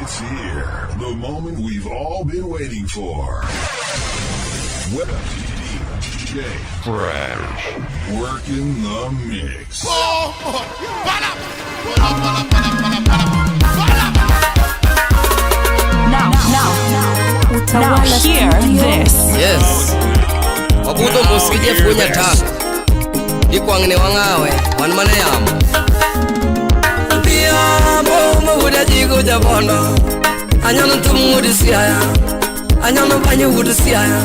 It's here, the moment we've all been waiting for. Web DJ Fresh. Working the mix. Now, now, now Utawala hear Studio. this. Yes. Wabudho mos gi Jeff Wunyataka. Ikwang'ne wang'awe, wan mana yamo. Odhiambo mawuod ajigo jabondo. Anyono thum wuod Siaya. Anyono banyo wuod Siaya.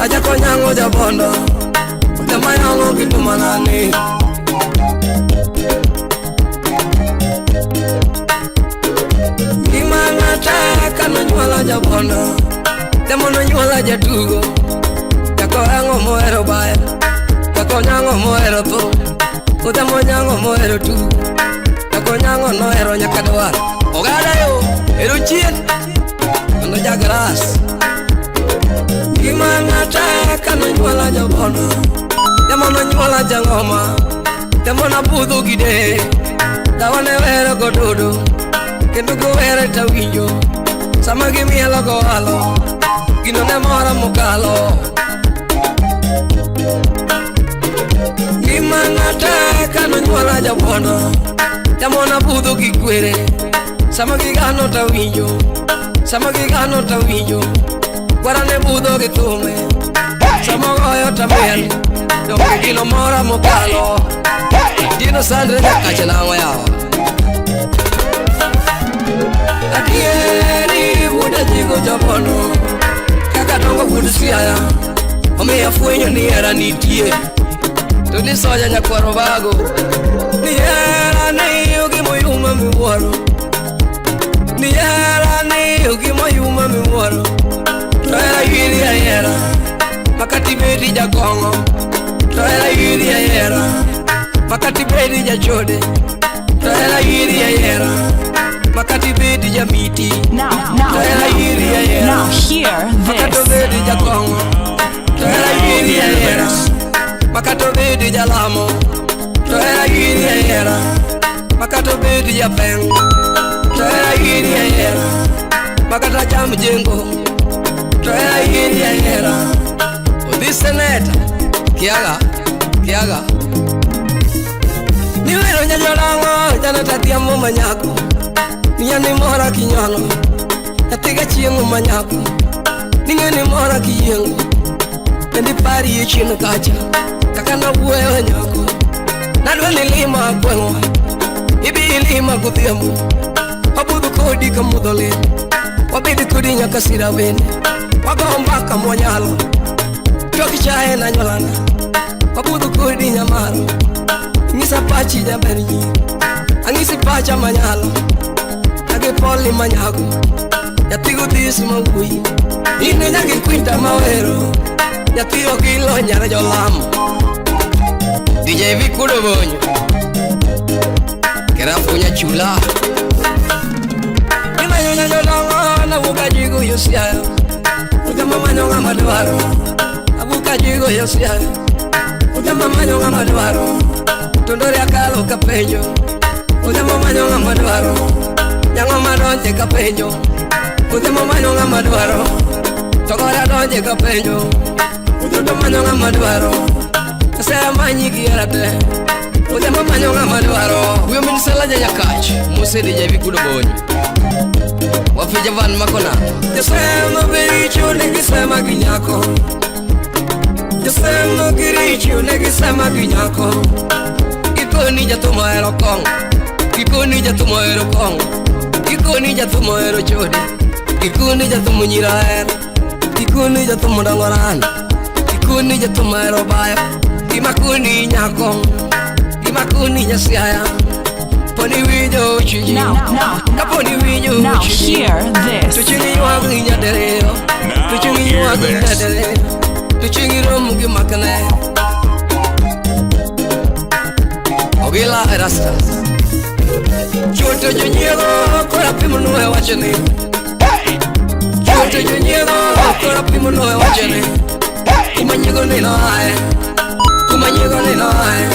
Ajako nyang'o jabondo. Jama yang'o gi tumanani. Gima tek nonyuola jabondo. Jamo nonyuola jatugo. Jakorango mohero bayo. Jakonyang'o mohero tho. Odhiambo nyang'o mohero tugo. Jakonyang'o nohero nyaka dwar. Ogada yo, ero chien. Mondo jagras. Gima tek nonyuola jabondo. Jamo nonyuola jang'oma. Jamo nabudho gi deye. Dawa ne wero gododo. Kendo gowere tawinjo. Sama gimielo gohalo. Gino ne mora mokalo. Gima nataka nonyuola jabondo. Jamona budho gi kwere. Sama gigano tawinjo. Sama gigano tawinjo. Kwara ne budho gi thume. Sama ogoyo tamiel. Donge gino mora mokalo. Dino sandre nyakache nang'o yawa. Adieri wuod ajigo jabondo. Kaka dongo wuod Siaya. Omiyo afwenyo ni hera nitie. To ni soja nyakwar Obago. Ni hera ni gimoyuma miwuoro. Ni hera ni gimoyuma miwuoro. To hera yudi ahera. Makati bedi jakong'o. To hera yudi ahera. Makati bedi jachode. To hera yudi ahera. Makati bedi jamiti. Now, To hera now, yudi ahera. now hear Makato this. bedi jakong'o. To hera yudi ahera. Makato bedi jalamo. To hera yudi ahera. Makato bedi japeng. To hera yudi ahera. Makata jam jengo. To hera yudi ahera. Odhi seneta. Kiaga. Kiaga. Niwero nyajolang'o janata dhiambo manyako. Miya ni mora kinyono. Nyathi gachieng'o manyako. Ning'e ni mora kiyiengo. Kendi parie chien kacha. Kaka nawuoyo nyako. Nadwa ni lima gweng'wa. Ibi ilima godhiambo. Wabudho kodi ka mudho lil. Wabed kodi nyaka sira bende. Wago mbaka mwanyalo. Chwak chae na nyolana. Wabudho kodi nyamaro. Nyisa pachi jaber nyiri. Ang'isi pacha manyalo. Agi poli manyago. Nyathi godhis ma wuoyi. In e nyagi kwinta mawero. Nyathi okilo nyar jolamo. DJ Vikudo Bonyo. Kerafunya chula. Imanyo na jolamo na wuka jigo yo Siaya. Ujama manyo ng'ama dwaro. Abuka jigo yo Siaya. Ujama manyo ng'ama dwaro. Tondore akalo kapenjo. Ujama manyo ng'ama dwaro. Nyang'o madonje kapenjo. Ujama manyo ng'ama dwaro. Togora donje kapenjo. Ujama manyo ng'ama dwaro. Asemanyi gi hera te. Ujama manyo ng'ama dwaro. Wuyo min sala janyakach. Mose DJ Vikudo Bonyo. Wafija van makona. Josema bericho ne gisema gi nyako. Josema giricho ne gisema gi nyako. Gikoni jathum ohero kong'o. Gikoni jathum ohero kong'o. Gikoni jathum ohero chode. Gikoni jathum nyiro ohero. Gikoni jathum dongo rano. Gikoni jathum ohero bayo. Gima koni nyako. Gima koni nyasiaya. Poni winjo chiji. Now, now, Kaponi winjo now chiji. hear this. To chieng' ywak gi nyadiriyo. To chieng' Now hear ywak gi this. nyadiriyo. To chieng' rom gi makne. Ogila Erastus. Chuo to jonyiego koro apimo e wachni. Chuo to jonyiego koro apimo e wachni. Kuma nyiego ni noae. Kuma nyiego ni noae.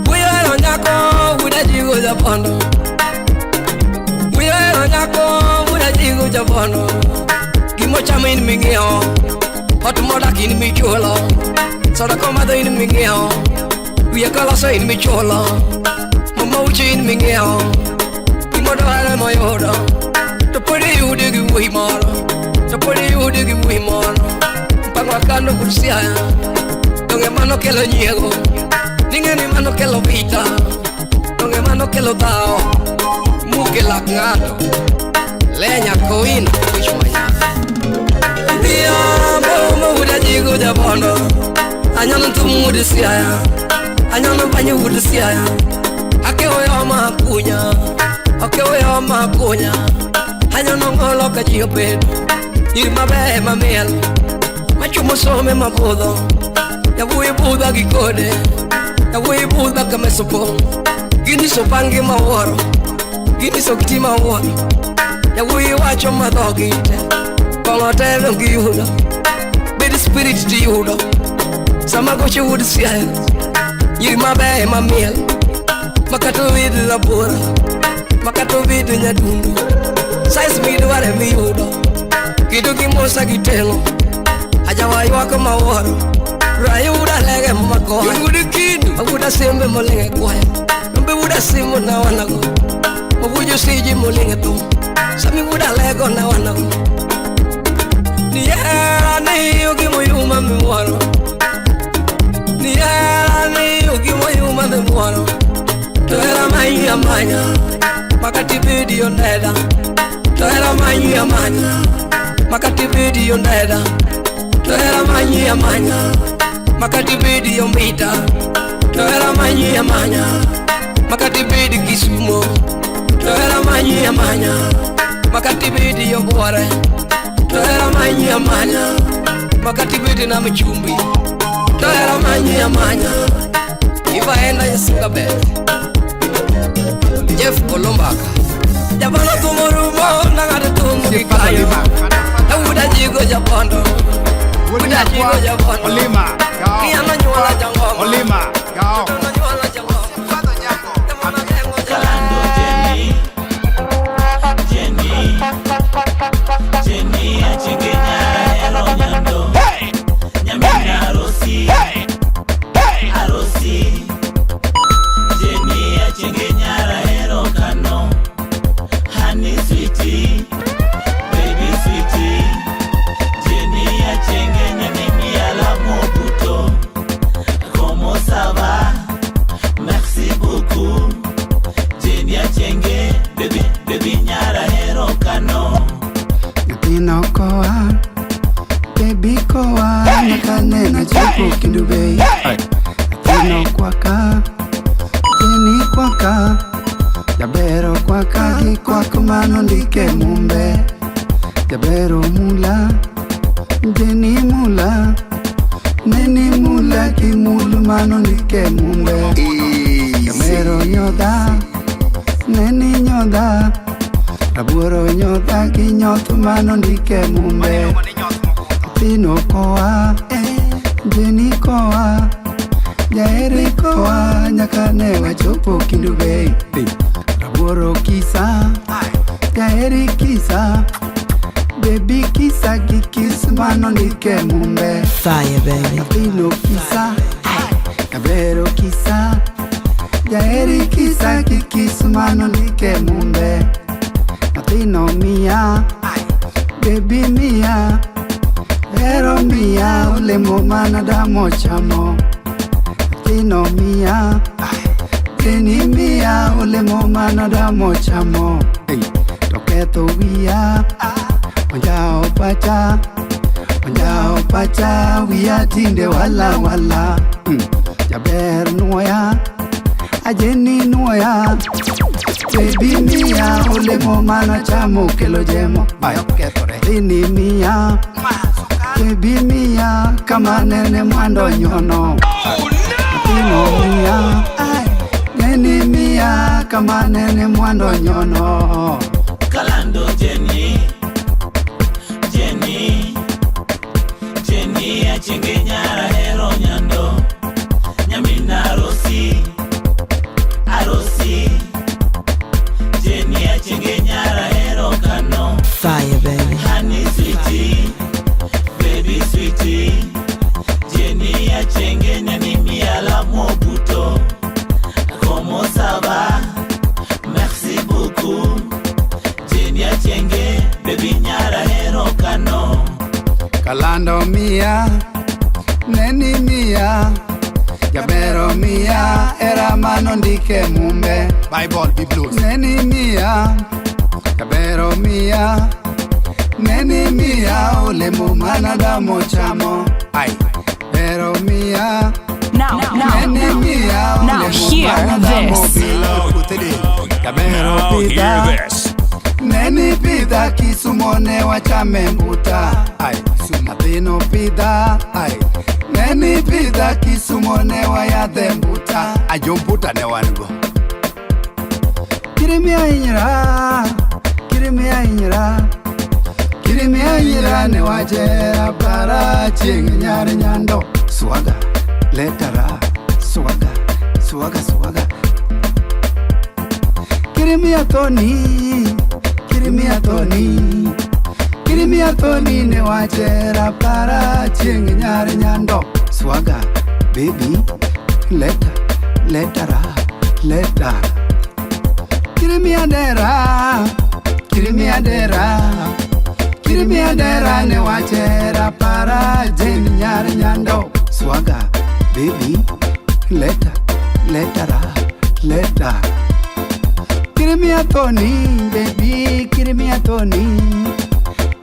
Wuyo ero nyako wuod ajigo japondo. Wuyo ero jabono. Gimochamo in ming'iewo, ot modak in michulo, soda komadho in ming'iewo, wiye koloso in michulo, mama uchi in ming'iewo, gimodwaro moyudo, to pod iyude gi wuoyi moro, to pod iyude gi wuoyi moro. Mpango akano kod Siaya, donge mano kelo nyiego, ning'e ni mano kelo vita, donge mano kelo dhawo, muke lak ng'ato, lenya kowino wich manyako. Dhiambo mawuda jigo jabondo, anyono thum wuod Siaya, anyono banyo wuod Siaya, akewo ma kunya, akewo ma kunya, anyono ng'olo ka ji obedo, ir maber mamiel, machumo some mabudho, yawuoyi budha gi kode, yawuoyi budha ka mesa opong', ginyiso pangi mawuoro, ginyiso kiti mawuoro, yawuoyi wacho ma dhogi te, kong'o te dong giyudo, bed spirit tiyudo, sama gocho wuod Siaya, nyiri mabeyo mamiel, makata obed rabora, makata obed nyadundo, size midwaro emiyudo, kido gi musa gi teng'o, ajawa ywak mawuoro, rayuda lege makoya, wuod kindu, awuoda sembe moling' e kwaya, rombe wuoda simo na wanago, mawuojo siji moling' e thum, sami wuoda lego na wanago. Nihera ni ogimoyuma miwuoro, nihera ni ogimoyuma miwuoro, to hera manyi amanya, makati bedi ondeda, to hera manyi amanya, makati bedi ondeda, to hera manyi amanya, makati bedi omita, to hera manyi amanya, makati bedi Kisumo, to hera manyi amanya, makati bedi Obuore, to hera manyi amanya, makati bedi Nam Chumbi, to hera manyi amanya, ivaenda Yesunga ber, Jeff Olombaka, jabono thumo rumo nang'ado thum gi kayo, awuoda jigo jabondo, wuoda jigo jabondo, Olima, gao. Kiyano nyuola jangoma, Olima, gao. Kiyano nyuola jangoma, Emono geng'o Kalando Jenny, Jenny, Jenny achenge nyahero nyando, nyamina arosi, arosi. Jenny achenge nyahero kano, honey sweetie, baby sweetie. Jenny achenge nyamimi ala mobuto, comment ça va? Merci beaucoup. Jenny achenge, baby, baby nyara hero kano. Nyathino koa, baby koa, nyaka nena chopo Kendu Bay. Nyathino kwaka, Jenny kwaka, jabero kwaka gi kwako mano ndike mumbe. Jabero mula, Jenny mula, neni mula ki mul mano ndike mumbe. Jabero nyodha, neni nyodha, rabuoro nyodha gi nyoth mano ndike mumbe. Nyathino koa, Jenny koa, jaeri koa, nyaka ne wachopo Kendu Bay. Rabuoro kisa, jaeri kisa, baby kisa gi kiss mano ndike mumbe. Fire baby. Nyathino kisa, jabero kisa, jaeri kisa gi kiss mano ndike mumbe. Nyathino miya, baby miya, hero miya, olemo mana damo chamo. Nyathino miya, Jenny miya, olemo mana damo chamo. To ketho wiya, onjawo pacha, onjawo pacha, wiya tinde wala wala. Jaber nuoya, ajeni nuoya, baby miya, olemo mana chamo kelo jemo. Nyathini miya, baby miya, kama nene mwando nyono. Nyathino miya, neni miya, kama nene mwando nyono. Kalando Jenny, Jenny, Jenny achenge nyara hero nyando, nyamina arosi, arosi. Jenny achenge nyara hero kano. Fire baby. Kalando miya, neni miya, jabero miya, era mano ndike mumbe. Bible Biblos. Neni miya, jabero miya, neni miya, olemo manadamo chamo. Ai. Bero miya, Now, now, neni miya, now olemo hear manadamo this. bilo. Jabero Now hear pidha, this. neni pidha, Kisumo ne wachame mbuta. Ai. Sumo. Nyathino pidha, ai. Neni pidha, Kisumo ne wayadhe mbuta. Ajombuta ne wan go. Kirimia inyira, kirimia inyira, kirimia inyira ne wachera para chieng' nyar nyando. Swaga, letara, swaga, swaga, swaga. Kirimia toni, kirimia toni, kirimia toni ne wachera para chieng' nyar nyando. Swaga, baby, leta, letara, leta. Kirimia dera, kirimia dera, kirimia dera ne wachera para jen nyar nyando. Swaga, baby, leta, letara, leta. Kirimia toni, baby, kirimia toni,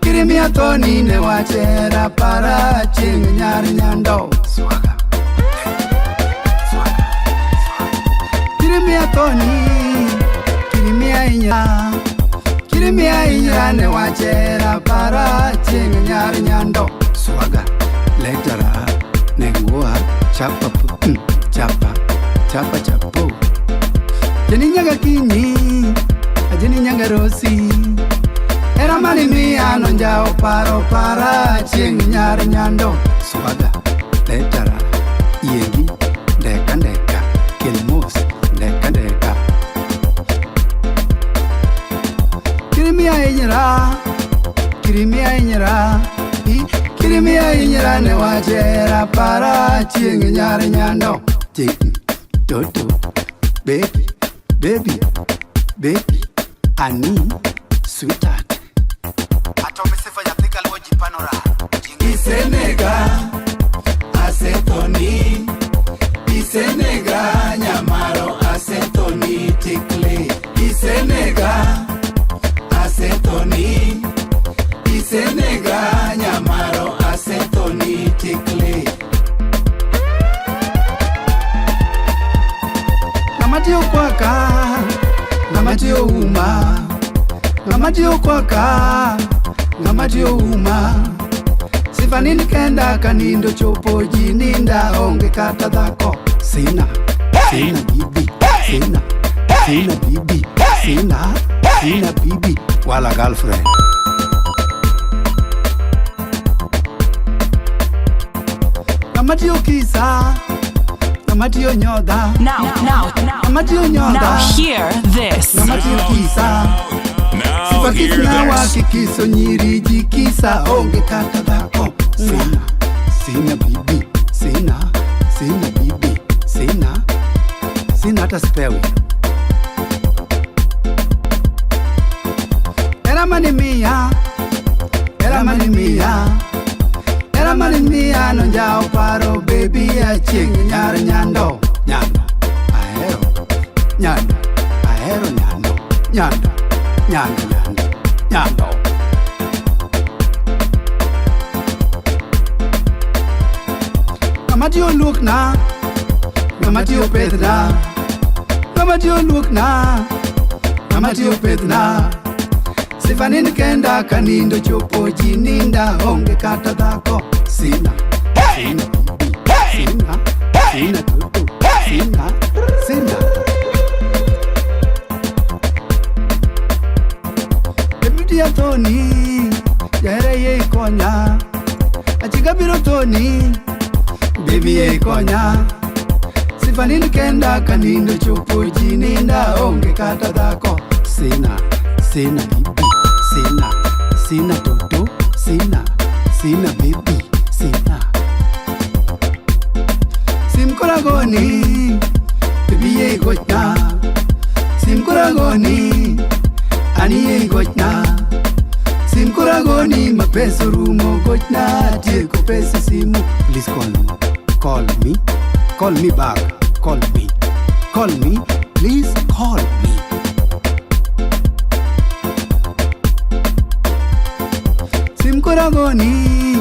kirimia toni ne wachera para chieng' nyar nyando. Swaga. Swaga. Kirimia toni, kirimia inya, kirimia inya ne wachera para chieng' nyar nyando. Swaga, letara, nengua, chapa, chapa, chapa chapo. Jeni nyaga kinyi, ajeni nyaga rosi. Era mani miya nonjao paro para chieng' nyar nyando. Swaga, letara, yiengi, ndeka ndeka, kel mos, ndeka ndeka. Kirimia inyira, kirimia inyira, kirimia inyira ne wachera para chieng' nyar nyando. Chieng' toto, baby, baby, baby, ani, sweetheart. Atome sifa nyathi kaluwo ji panora. Isenega, asetoni, isenega, nyamaro asetoni tikle. Isenega, asetoni, isenega, nyamaro asetoni tikle. Ng'ama tiyo kwaka, ng'ama tiyo uma, ng'ama tiyo kwaka, ng'ama tiyo uma. Sifa nini kenda kanindo chopo ji ninda onge kata dhako. Sina, sina bibi, sina, sina bibi, sina, sina bibi wala girlfriend. Ng'ama tiyo kisa, ng'ama tiyo nyodha, Now, now, ng'ama tiyo now nyodha, hear this. ng'ama tiyo kisa. Now Sifa hear kisnawa this. kikiso nyiri ji kisa onge kata dhako. Sina, sina bibi, sina, sina bibi, sina, sina hata spare. Era mani miya, era mani miya, era mani miya nonjao paro baby achieng' nyar nyando. Nyando, ahero, nyando, ahero nyando, nyando, nyando, nyando, nyando. Ng'ama tiyo luokna, ng'ama tiyo pethna, ng'ama tiyo luokna, ng'ama tiyo pethna. Sifa nini kenda kanindo chopo ji ninda onge kata dhako. Sina, sina bibi, sina, sina toto, sina, sina. Deputy Anthony, jahera yie ikonya. Achiga biro thoni, baby yie ikonya. Sifa nini kenda kanindo chopo ji ninda onge kata dhako. Sina, sina bibi, sina, sina toto, sina, sina baby, sina. Sim koragoni, baby ye gochna. Sim koragoni, ani ye gochna. Sim koragoni. kora goni ma pesa orumo gochna tieko pesa simu. Please call me, call me, call me back, call me, call me, please call me. Sim kora goni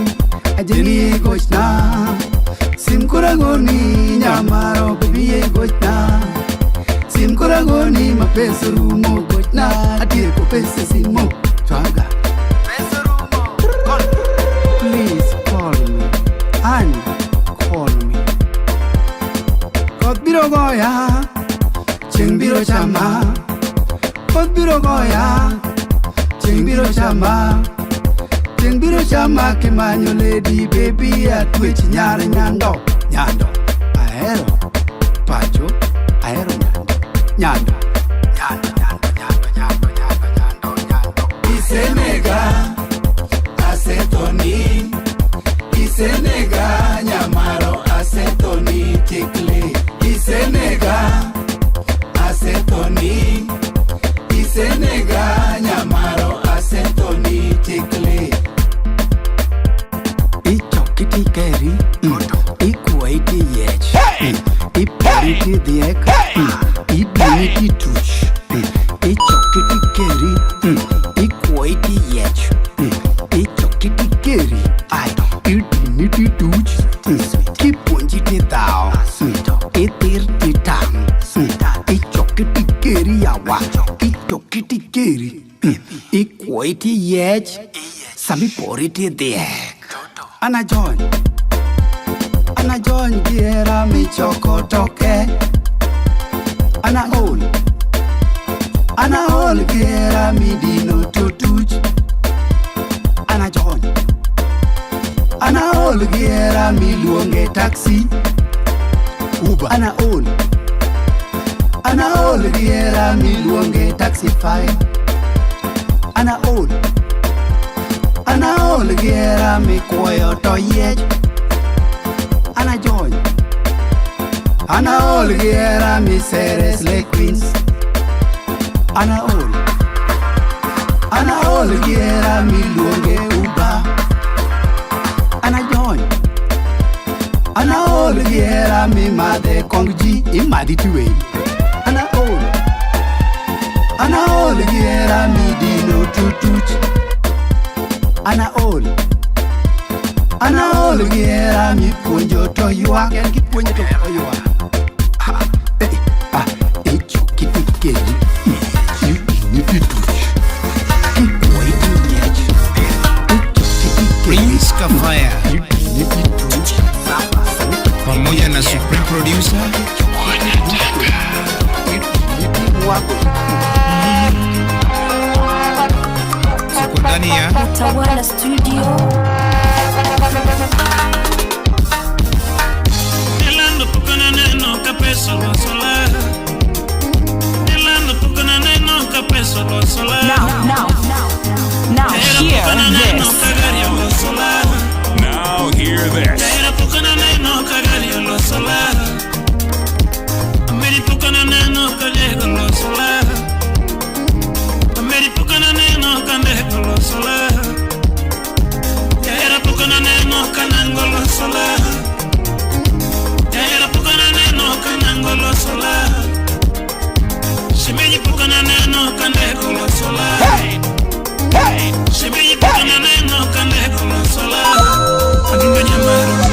ajeni gochna, sim kora goni nyamaro biye gochna, sim kora goni ma pesa orumo gochna atieko pesa simu. Chwaga pesa orumo, call me, please call me and call me. Koth biro goya, chieng' biro chama, koth biro goya, chieng' biro chama, chieng' biro chama kimanyo lady baby atwech nyar nyando, nyando ahero pacho, ahero nyando, nyando, nyando, nyando, nyando, nyando, nyando, nyando, nyando. Isenega asetoni, isenega nyamaro asetoni chikli, isenega asetoni, isenega nyamaro asetoni chikli. Ichoki tikeri, ikuoyi tiyiech, ipori tidhiek, idini tituch. Ichoki tikeri, ikuoyi tiyiech, ichoki tikeri, idini tituch, kipuonji tidhaw, ithir titang', ichoki tikeri yawa, ichoki tikeri, ikuoyi tiyiech, samipori tidhiek. Ana jony, ana jony gi hera michoko toke. Ana ol, ana ol gi hera midino to tuch. Ana jony, ana ol gi hera miluonge taxi. Uber. Ana ol, ana ol gi hera miluonge taxify. Ana ol, ana ol gi hera mikwoyo to yiech. Ana jony, ana ol gi hera misere slay queens. Ana ol, ana ol gi hera miluonge Uber. Ana jony, ana ol gi hera mimadhe kong ji imadhi tiweyi. Ana ol, ana ol gi hera midino tutuch. Ana ol, ana ol gi hera mipuonjo to ywak, en kipuonjo to oywak. Ah, eh, ah, ichoki tikeri, idini tituch, kikuoyi tiyiech, ichoki tikeri, Prince Kafaya idini tituch, pamoja na Supreme Producer tuko ndani ya Utawala Studio. Elando pokona neno kapeso lo sola. Elando pokona neno kapeso lo sola. Now, now, now, Era hear pokona neno this. kagario lo sola. Now hear this. Era pokona neno kagario lo sola. Ameri pokona neno kajego lo sola. Ameri pokona neno kandego lo sola. Era pokona neno kanango lo sola. Era pokona neno kanango lo sola. Shemeji pokona neno kandego lo sola. Shemeji pokona neno kandego lo sola. Adundo nyamaro ma.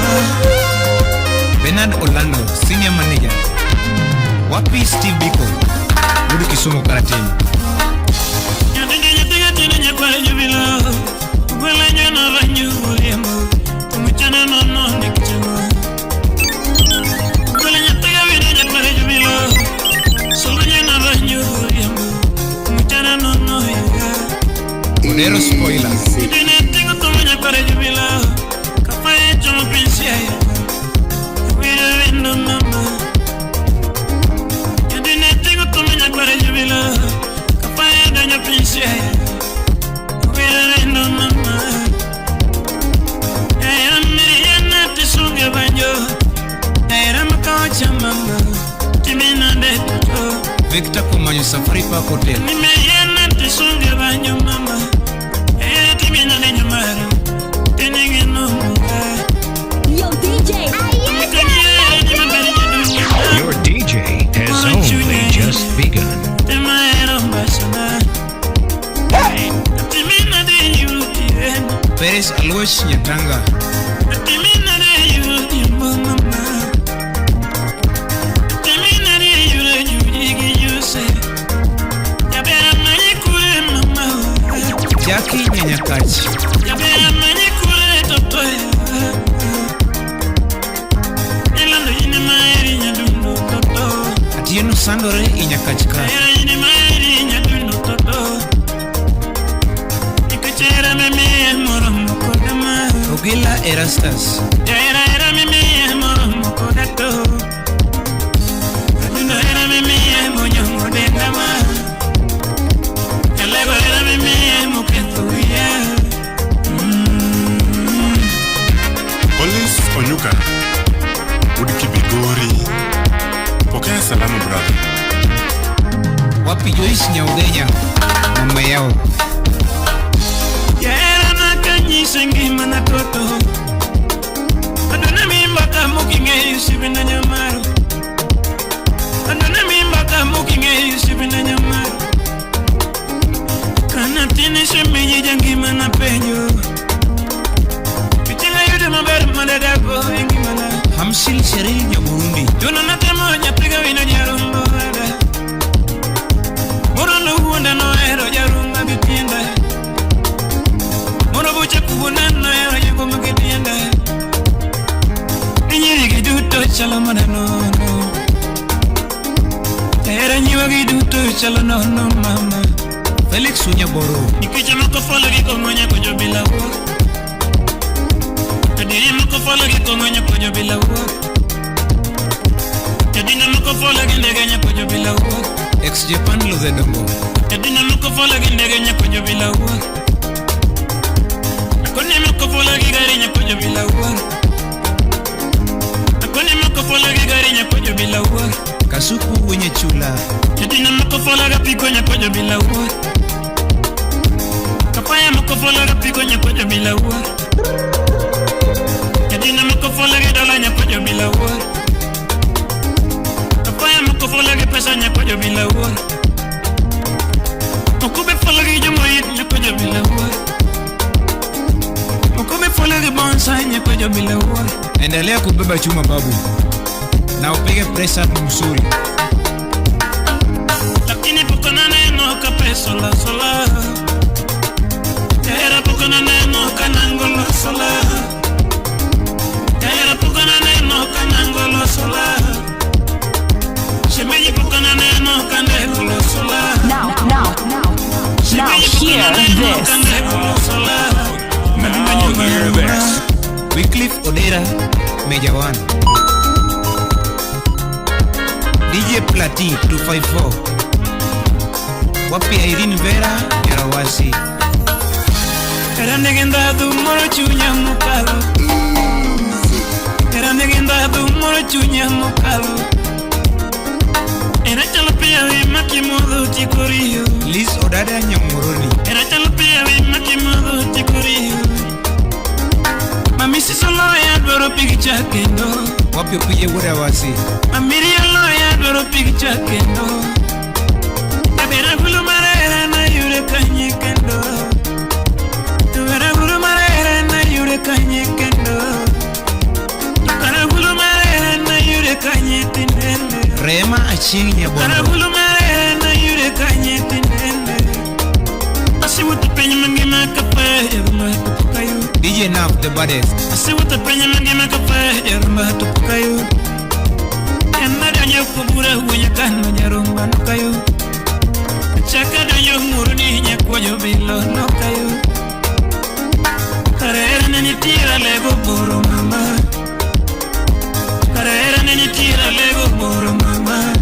Bernard Orlando, Senior Manager. Wapi Steve Biko, Wuod Kisumu Karateng. Odero Spoiler, Victor Komanyo Safari Park Hotel. Nimeyana tisunge banyo mama. Peres Alois Nyatanga. Jackie Nyanyakach. Atieno Sandore Inyakachka. Ogila Erastus. Collins Onyuka, Wood Kibigori. Pokea salamu brother. Wapi Joyce Nyaugenya, mama yao. Jahera ngimana toto Adona mimba kamuking'eyo sibina nyamaro Adona mimba kamuking'eyo sibina nyamaro Kana tine shemeji jangimana penjo Pichenga yude maber madadago engimana Hamsil Sheril Nyaburundi. Juno natemo nyapiga wino jarumbo ada Moro no wuonda nohero jarumba gi tienda Moro bucha kuwuonda nohero jagomba gi tienda Nyiri gi duto chalo mana nono Jahera nyiwa gi duto chalo nono mama Felix Unyaboro. Nikech moko folo gi kong'o nyako jobila wuok Jodiri moko folo gi kong'o nyako jobila wuok Jodina moko folo gi ndege nyako jobila wuok Ex Japan Ludhe Dongo. Jodina moko folo gi ndege nyako jobila wuok Akone moko folo gi gari nyako jobila wuok Akone moko folo gi gari nyako jobila wuok Kasuku wenye chula. Jodina moko folo ga piko nyako jobila wuok Kapaya moko folo ga piko nyako jobila wuok Jodina moko folo gi dola nyako jobila wuok Kapaya moko folo gi pesa nyako jobila wuok Moko be folo gi jomoyit nyako jobila wuok Moko be folo gi bonsai nyako jobila wuok Endelea kubeba chuma babu, na upige press up mzuri. Lakini pok naneno ka pesa olosola Jahera pok naneno ka nango olosola Jahera pok naneno ka nango olosola Shemeji pok naneno ka ndege olosola Now, now, now Shemeji pok hear naneno this. ka ndege olosola Now hear this. Wycliffe Odera, Major One. DJ Plati 254. Wapi Irene Vera, Yarawasi. Era negenda du moro chunya mokalo Era negenda du moro chunya mokalo Era chalo pia wi makimodho chikoriyo Liz Odada Nyamuroni. Era chalo pia wi makimodho chikoriyo Mami sisoloya dwaro picture kendo Wapi Opije Wuodawasi. Mamiri oloya dwaro picture kendo Jabera gulu marera na yure kanye kendo Jabera gulu marera na yure kanye kendo Kara gulu marera na yure kanye tinende Rema Achieng Kara Nyabondo. gulu marera na yure kanye tinende Asiwuotho piny mangima kapayo jarumba to pok ayudo DJ Nav the baddest. Asiwuotho piny mangima kapayo jarumba to pok ayudo En nadonjo kobura wuonya kano jarumba nokayudo Chaka donjo ng'urni nyakwa jobilo nokayudo Kare hera ne nitie alego boro mama Kare hera ne nitie alego boro mama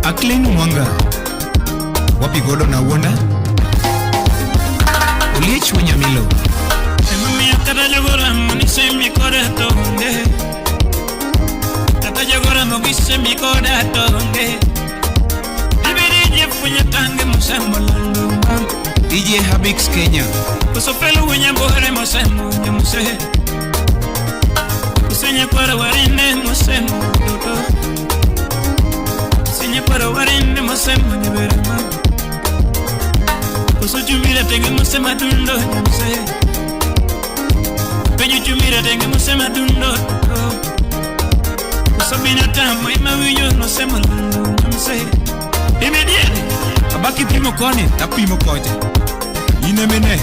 Aklin Mwanga. Wapi Godo na Wuonda. Oliech Wenyamilo. Emomiyo kata jogoramo ni semi koda to onge Kata jogoramo gi semi koda to onge Dibedi jefunya tange mosembo lando mam DJ Habix Kenya. Koso felo winya bore mosembo nyamuse Kusenya kwara warinde mosembo dodo Kusenya kwara warinde mosembo nyaberama Koso Chumira tenge musema dundo nyamse. Penyo chumira tenge musema dundo. Sabina tamu ima winyo no sema dundo nyamse. Imediately. Abaki pimo koni, tapimo kocha. Inemene.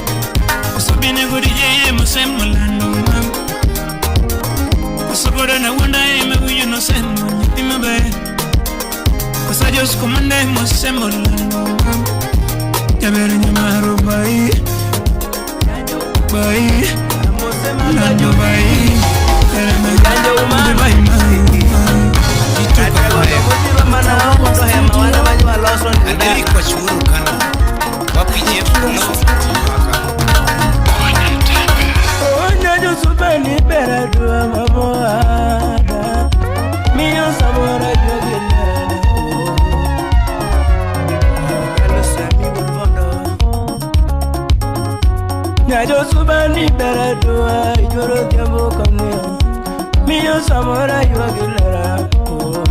Sabina gori ye musema lando. Sabora na wanda ima winyo no sema nyitima be. Pasajos komande musema lando. Jabere nyamaro bai. Bai. Lando bai.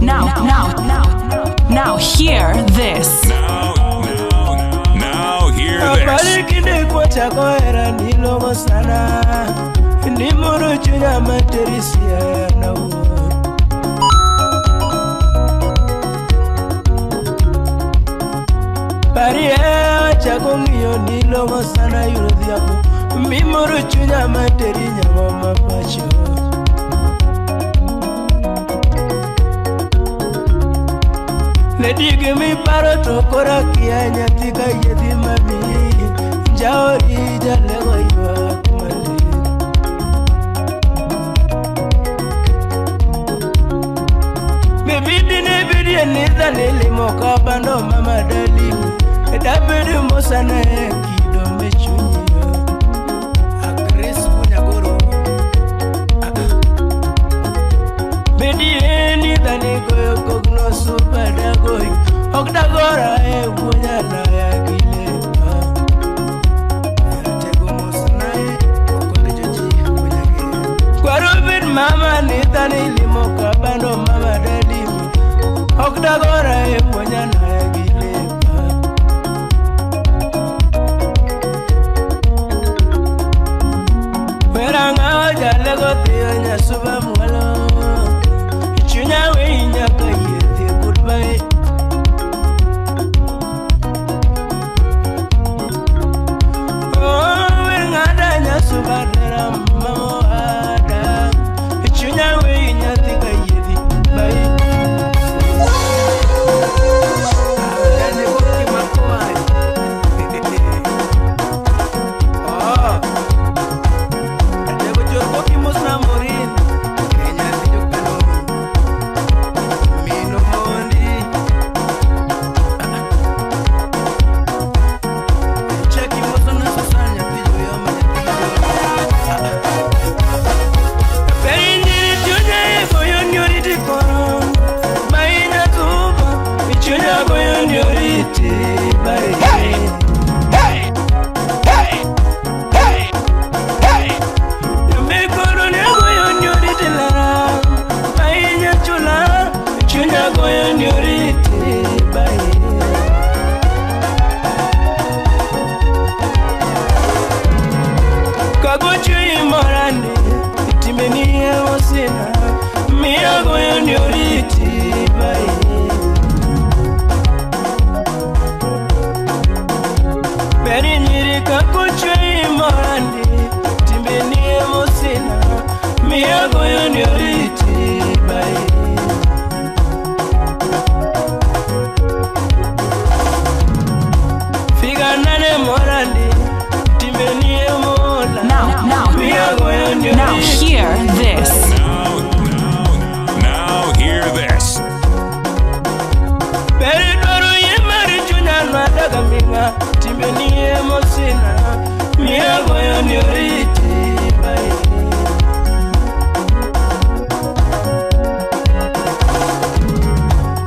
Now, now, now, now, hear this. Now, now, now, hear this. Lady, give me paro to kora kia nyathi ka yedhi mami jaori jalego ywak malit. Baby dine bidie ni dhanili moka bando mama dalimi dabedo mosane kido me chunyi Agres kunyagoro. Bedie ni dhani goyo kogno supadagoy ok dagora e wuonyana ya gilepa Tego mosnae okonde joji kunyage. Kwaro bed mama ni dhani limo kabando mama dalimi ok dagora e wuonyana ya gilepa. Weranga jalego thiyo nyasuba mwalo chunya we nyaka yedhi goodbye. Oh, wengada nyasuba dera mamo ada chunya we nyathi ka yedhi bye. Jane boki makoai. Oh. Tego chor boki mosna morin. Kenya jokano. Mino mondi. Cheki mosna sasanya tijo yoma nyathi. Penyiri chunya goyo nyoriti koro Baina tuba chunya goyo nyoriti bai. Hey! Hey! Hey! Hey! Hey! Mikoro ne goyo nyoriti lara Baina chula chunya goyo nyoriti bai. Kagochu imorani timeni osina miago yonioriti bai. Beri nyiri kagochu imorani timeni osina miago yonioriti bai. Figanane morandi timeni mola. Now, now, now, hear this. Now, now, now, hear this. Beri dwaro yie mar chunya nwadaga ming'a timbeni emosina miagoyo ni oriti bai.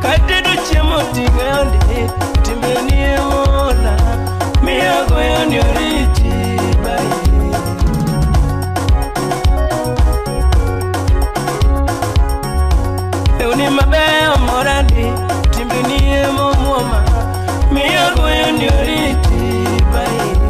Katedo chiemo ting'e ondi timbeni emola miagoyo ni oriti bai. Lewni mabeyo morandi timbeni emomuoma miagoyo ni oriti bai.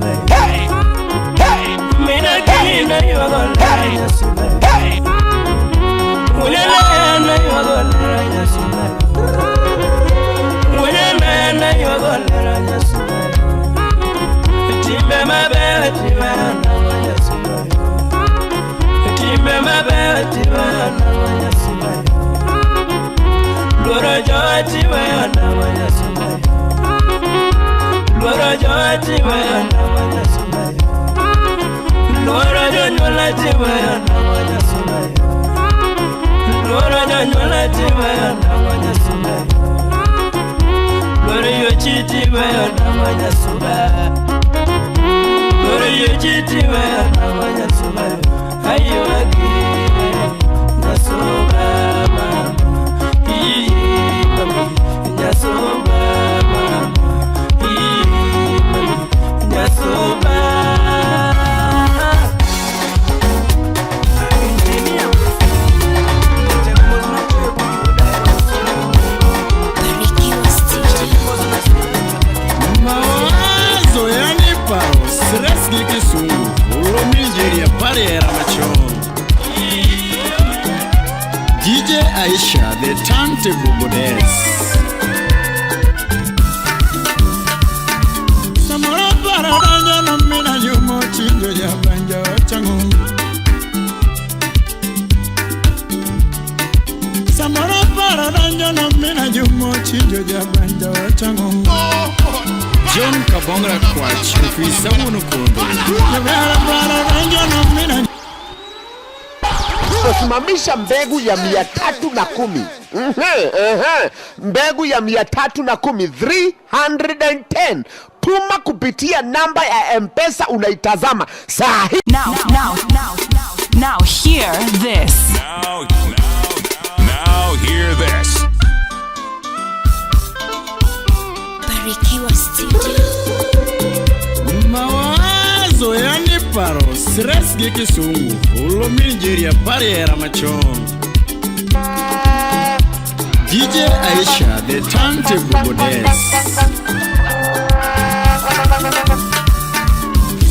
nyasume. Mina kina ywago lera nyasume. Ulele ywago lera nyasume. Ulele ywago lera nyasume. Timbe mabe timbe na nyasume. Timbe mabe timbe na nyasume. Loro joti we na nyasume. Loro joti we na nyasume. Loro jonyola tiwe na nyasume. Loro jonyola tiwe na nyasume. Loro yochi tiwe na nyasume. Loro yochi tiwe na nyasume. Ayo agi nyasume mama. Ii mami nyasume mama. Ii mami nyasume. Mawazo yanipa stress gi kisungu ulo Nigeria pare era machon. DJ Aisha the turntable goddess. Samora para donjo no mina yumo chinjo ya banja chango. Samora para donjo no mina yumo chinjo ya banja chango. John Kabongra Kwach, ofisa wuon kondo. Simamisha mbegu ya 310. Mbegu ya 310, 310. Tuma kupitia namba ya M-Pesa unaitazama saa hii. Now, now, now, now hear this. Now, now, now hear this. Barikiwa Studio. Mawazo yaniparo stress gi kisungu ulo Nigeria pare era machon. DJ Aisha the turntable goddess.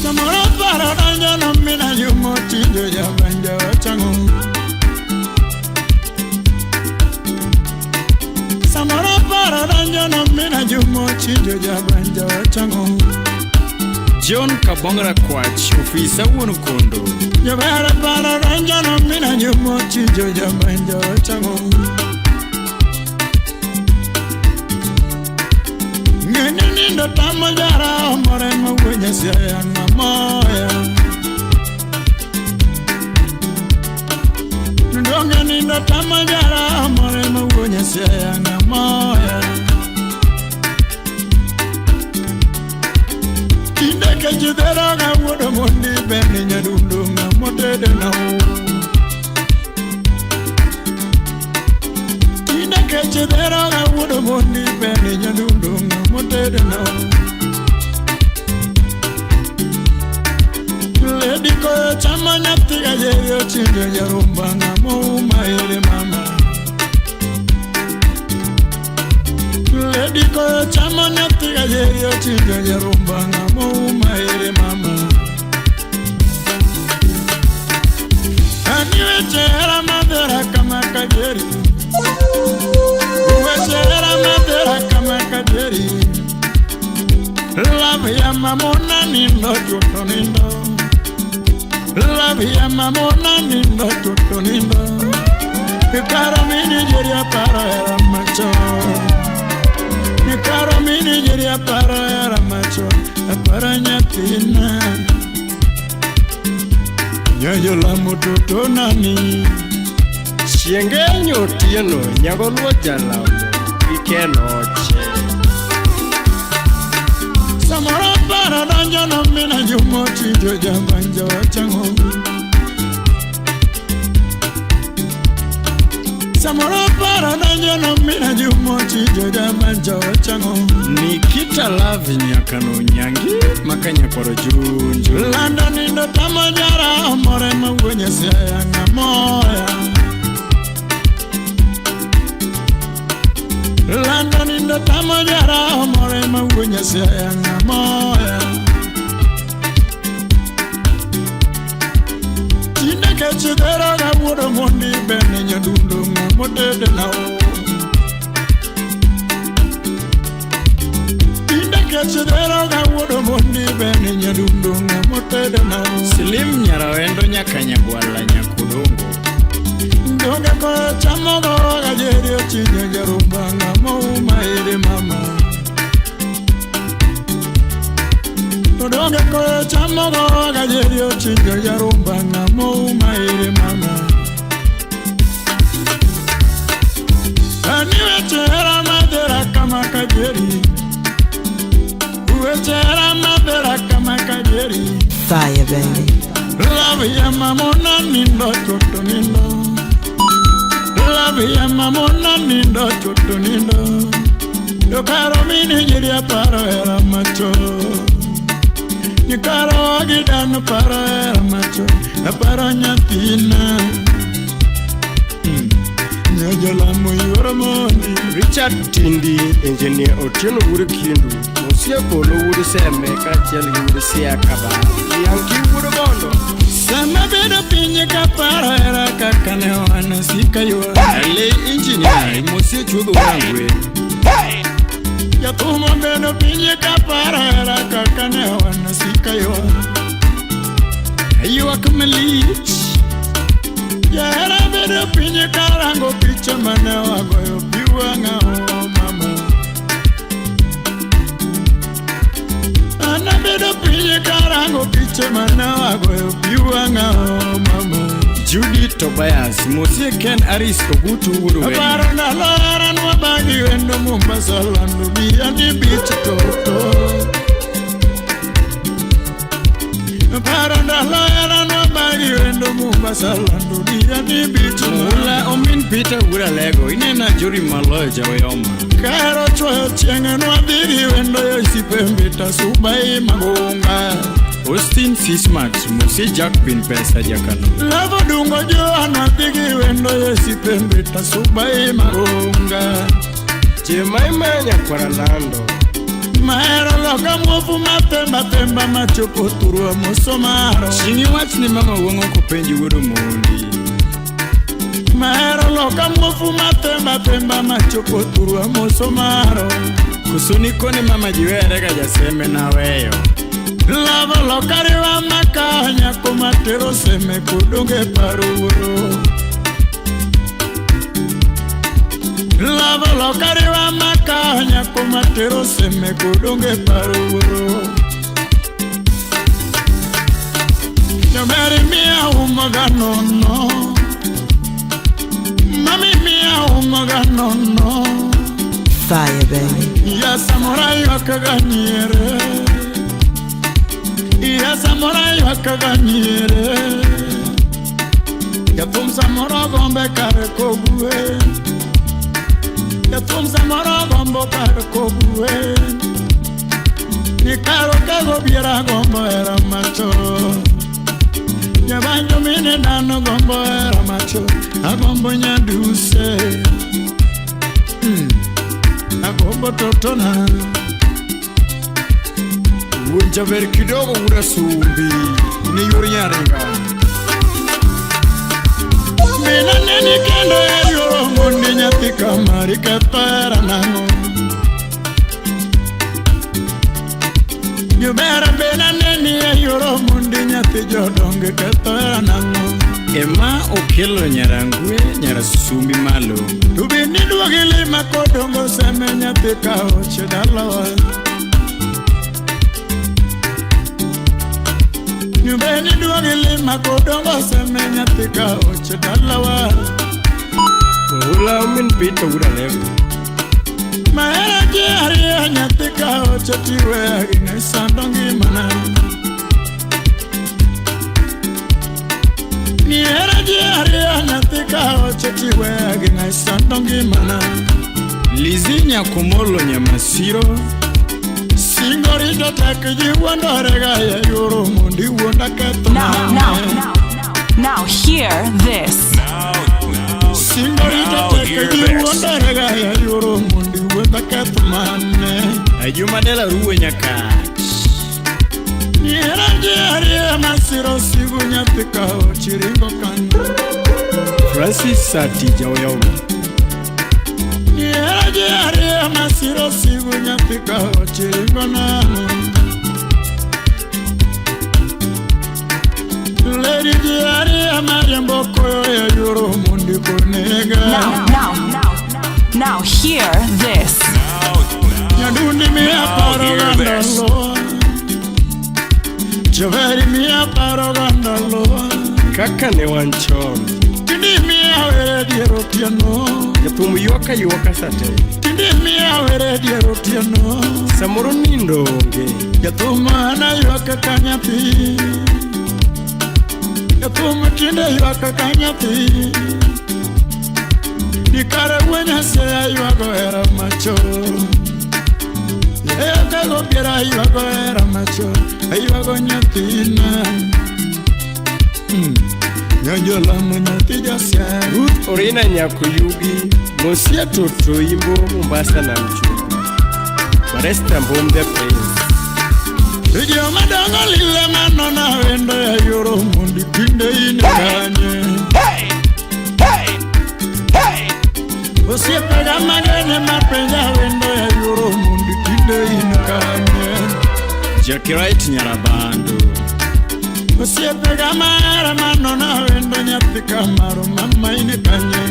Samora para donjo no mina yumo chinjo ya banja chango. Samora para donjo no mina yumo chinjo ya banja chango. John Kabongra Kwach, ofisa wuon kondo. Jabara para donjo no mina yumo chinjo ya banja chango. Ngeni nindo tamo jara omore mawuonya siaya na moya. Ndonge nindo tamo jara omore mawuonya siaya na moya. Tinde kechidhero ga wuodo mondi bende nyadundo ng'amotede na Tinde kechidhero ga wuodo mondi bende nyadundo ng'amotede na Lady koyo chama nyathi ga yeyo chinjo jarumba ng'amouma ere mama. Lady koyo chama nyathi ga yeyo chinjo jarumba ng'amouma ere mama. Ani weche hera madhera kama kajeri. Weche hera madhera kama kajeri. Love ya mamona nindo chuto nindo. Love ya mamona nindo chuto nindo. Ikara mini jeria para era macho. Ikara mini jeria para era macho. Para nyathina. Nyayo la mototo nani. Chienge otieno nyago luo jalamo ikenoche. Samora para donjo no mina yumo chinjo jabanja chango. Samora para donjo no mina yumo chinjo jabanja chango. Nikita Love nyakano nyangi makanya kwaro junju. Landa nindo tamajara omore mawuonye siaya ng'amoya. Landa nindo tamajara omore mawuonye siaya ng'amoya. kech dhero ga wuodo mondi bene nyadundo ng'amotede nao. Tinde kech dhero ga wuodo mondi bene nyadundo ng'amotede nao. Slim Nyarawendo nyaka Nyagwala Nyakodongo. Donge koyo chamogo gajeri ochinyo jarumba ng'amo uma ere mama. Donge koyo chamogo gajeri ochinyo jarumba ng'amo uma ere mama. Ani weche hera madhera kama kajeri. Weche hera madhera kama kajeri. Fire, baby. Love ya mamona nindo choto nindo. Love ya mamona nindo choto nindo. Yokaro mini nyiri aparo hera macho. Nyikaro agidano paro hera macho. Aparo nyathina. Nyojalamo yuoro mondi. Richard Tindi, Engineer Otieno Wuod Kindu, Mosie Polo Wuod Seme kaachiel gi Wuod Sia Kaba. Yanki Wuod Bondo. Sama bedo piny kaparo hera kaka ne wan sika ywa. Ale Engineer Mosie Chuodho Wangwe. Jathum obedo piny kaparo hera kaka ne wan sika ywa. Ywak malich. Jahera bedo piny karango picha mane wagoyo pi wang'a o mama. An abedo piny karango picha mane wagoyo pi wang'a o mama. Judy Tobias, Mosie Ken Aris Ogutu Wuod Owendo. Aparo ndalo hera nwabagi wendo Mombasa lando Diani Beach toto. Aparo ndalo hera nwabagi wendo Mombasa lando Diani Beach. Mula Omin Peter Wuod Alego, inena Jori Maloyo Jaoyoma. Kahero chwoyo chieng' nwadhi gi wendo yo Isipembe Tasubai Magunga. Austin Sismat, Mosie Jack Pin Pesa Jakano. Lavo dungo joa nwadhi gi wendo yo Isipembe Tasubai Magunga. Jemaima Nyakwara Lando. Mahero loka muofu mathemba themba machopo thurwa mosomaro. Chieng' iwach ni mama wuong'o kopenji wuod Omondi. Mahero loka muofu mathemba themba machopo thurwa mosomaro. Koso nikone mama jiwere ga jaseme naweyo. Lavo loka riwa maka nyako matero seme kodonge paro wuoro. Lavo loka riwa maka nyako matero seme kodonge paro wuoro. Jomeri mia umoga nono. Mami mia umoga nono. Fire, baby. Ya samurai wakaganyere. Ya samurai wakaganyere. Jathum samoro gombe kar kogwe. Jathum samoro gombo kar kogwe. Nikaro kago biera gombo hera macho. Nyabanjo mine dhano gombo hera macho. Agombo nyaduse. Agombo totona. Wuod Jaber kidogo Wuod Asumbi, ne yor Nyaringa. Mina neni kendo e yoro mondi nyathi kamari ketho hera nang'o. Jobera bena neni e yoro mondi nyathi jodongo ketho hera nang'o. Ema okelo Nyarangwe Nyarasumbi malo. To be niduogi lima kodongo seme nyathi ka oche dalawa. Be niduogi lima kodongo seme nyathi ka oche dalawa. Oula Omin Peter Wuod Alego. Mahera ji ariyo nyathi ka oche tiweya gi ne sando ngimana. Nihera ji ariyo nyathi ka oche tiweya gi ne sando ngimana. Lizzy Nyakomolo Nyamasiro. Singo rito tek ji wuondore ga e yoro mondo iwuonda ketho mane. Now hear this. Singo rito tek ji wuondore ga e yoro mondo iwuonda ketho mane. Ajuma Dela Ruwe Nyakach. Nihera ji ariyo mas masiro sigu nyathi ka ochiringo kanyo. Francis Sati Jaoyaogo. Nihero ji ariyo masiro sigu nyathi ka ochiringo nang'o. Lady ji ariyo mariembo koyo e yoro mondi konega. Now hear this. Nyadundi miya paro hear this. gandalo. Joveri miya paro gandalo. Kaka ne wan chon. Tindi miya were dier otieno. Jathum ywak aywaka sate. Tindi miya were dier otieno. Samoro nindo onge. Jathum an aywak ka nyathi. Jathum tinde ywak ka nyathi. Dikare wuo Nyasaye aywago hera machon. Ekago piero aywago hera machon. Aywago nyathina. Nyojolamo nyathi Josia. Ruth Orina Nyakoyugi. Mosia Toto Imbo Mombasa na Mchumbi. Baresta Mbombe Prince. Joma dongo lile manona wendo ya yoro mondi tinde in kanye. Osiepega magene mapenja wendo ya yoro mondi tinde in kanye. Jackie Wright Nyarabando. Osiepega mahera manona wendo nyathi kamaro mama in kanye.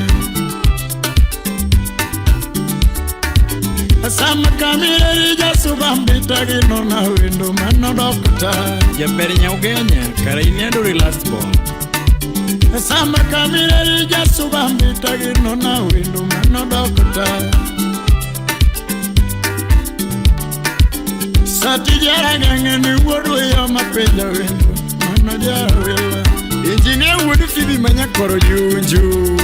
Sama kamireri jasubambita ginona wendo manodok ta. Jaber Nyaugenya, kara in Andori last born. Sama kamireri jasubambita ginona wendo manodok ta. Sati jaragenge ni wuod wiyo mapenja wendo mano jawila. Engineer wuod Phoebe manyakoro junju.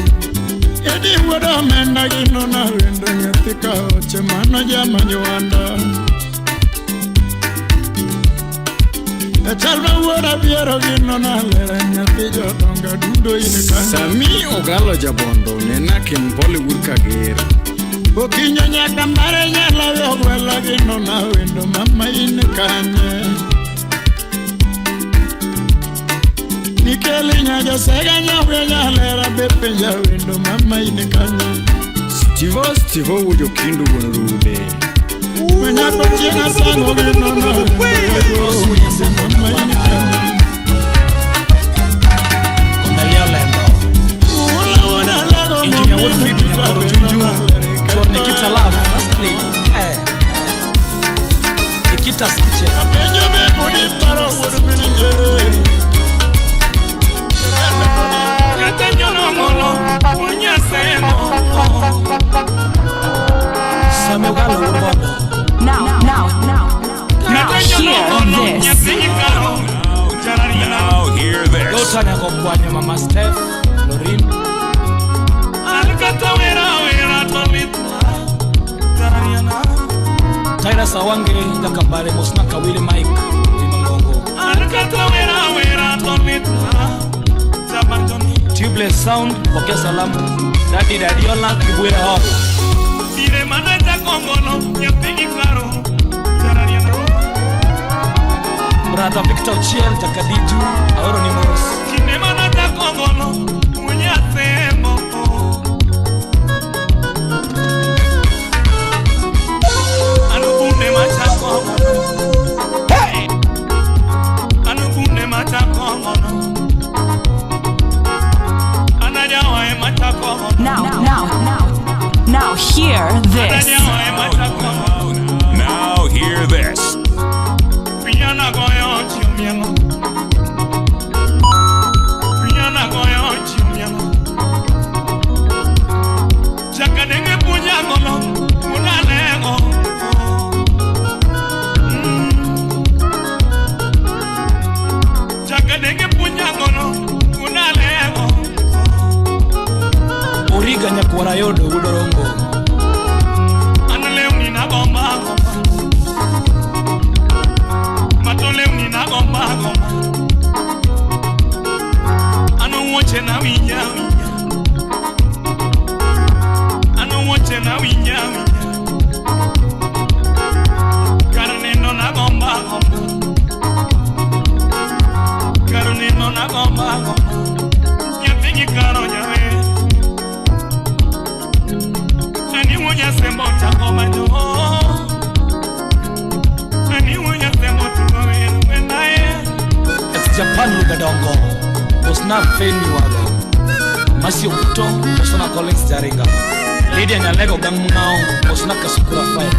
Edi wuod omenda ginona wendo nyathi ka oche mano jamanywanda. E chal ma wuod abiero ginona lere nyathi jodongo dundo in kanye. Sami Ogalo Jabondo nena Kimpoli wuod Kager. Okinyo nyaka mbare nyala ogwela ginona wendo mama in kanye. Nikeli nyajosega nyawe nyalera be penja wendo mama in kanye. Stivo Stivo wuod Okindu wuon Rude. Manyako chieng' asango ginona wendo mama in kanye. Engineer Wuod Phoebe Nyakoro Junju from Nikita Love. First lady. Nikita's Kitchen. Apenjo be podi paro wuod minjere. Samuel Galo Wuod Bondo. Now hear this. Now hear this. Lota Nyakokwanyo Mama Steph Lorin. Tyra Sawange Jakambare Mosna Kawili Mike Limangongo. Tubeless Sound pokea salamu. Daddy Dadiola Kibwere Hall. Brother Victor Ochiel Jakaditu Aoro ni mos. Now hear this. Now hear this. Origa Nyakwara Yodo Wudorongo. Japan Lugadongo, Osna Feni Waga, Masio Kuto, Osna Collins Jaringa, Lydia Nyalego Gangmunao, Osna Kasukura Fire,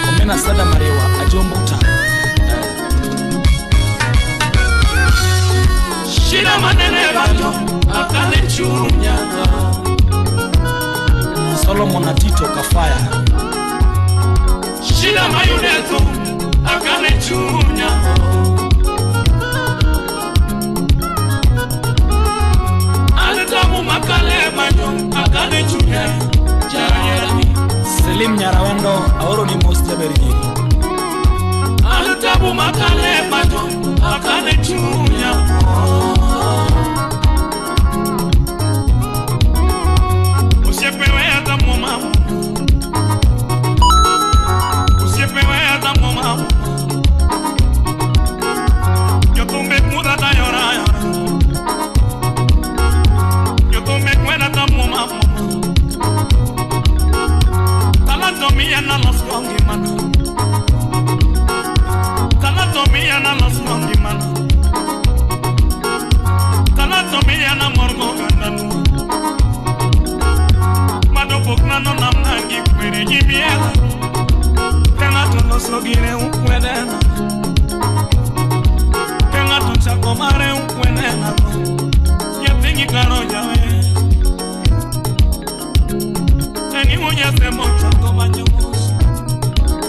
Omena Sada Marewa, Ajombuta. Shida manene banjo akane chunya. Solomon Atito Kafaya. Shida mayudeto akane chunya. Anetamu makale banjo akane chunya. Jayerami Selim Nyarawendo aoro ni most jabergi. Anetamu makale banjo akane chunya.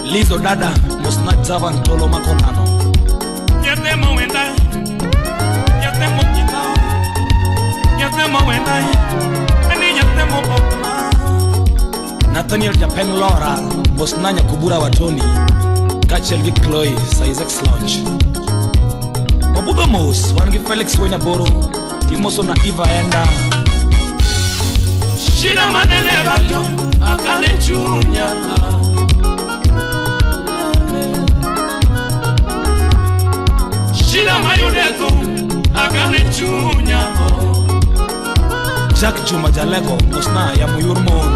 Lizo dada mosna Javan tolo makonano. Yatemo wenda, yatemo kitao, yatemo wenda, ani yatemo pokna. Nathaniel Japan Laura mosna Nyakubura Watoni, kaachiel gi Chloe sa Isaacs Lounge. Wabudho mos wan gi Felix Wenyaboro, imoso na Eva Enda. Shida manene banjo akane chunya. Shida mayudeto akane chunya. Jack Juma Jalego mosna ya Muyur Mon.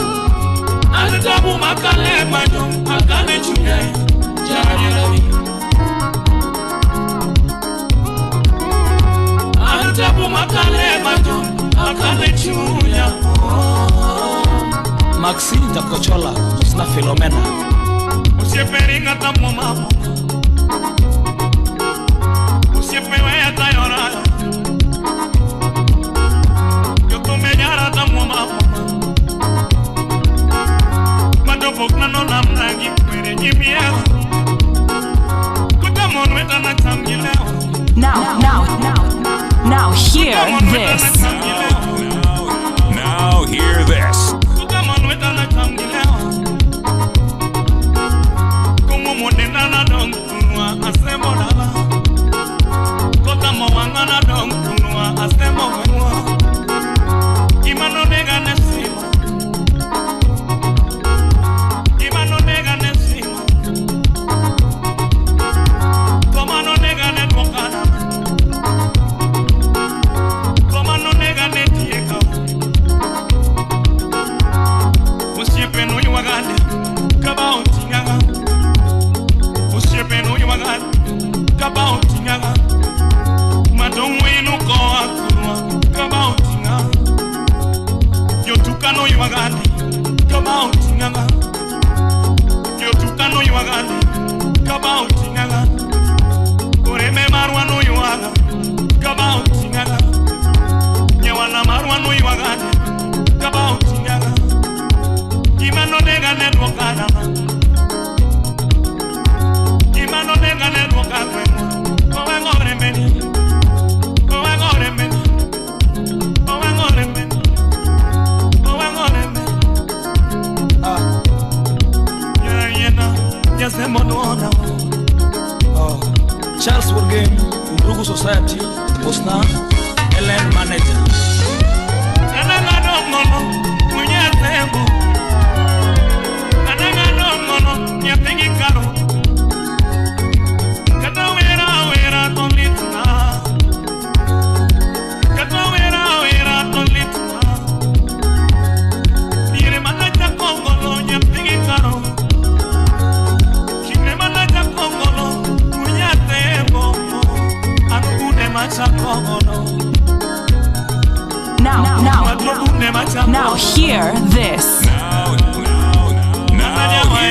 Antabu makale banjo akane chunya. Jayerami Antabu makale banjo akane chunya. Maxine Jakochola mosna Philomena. Usieperinga tamo mama. Usiepewe tayora. Yo tume yara tamo mama. Madopok na no namna gikwere nyimiela. Kutamo nweta na chamgileo. Now, now, now, hear this. Now hear this. Charles Wargame, Undugu Society, Bosna, Ellen Manager. machakogono. Now, now, now hear this. Now hear this.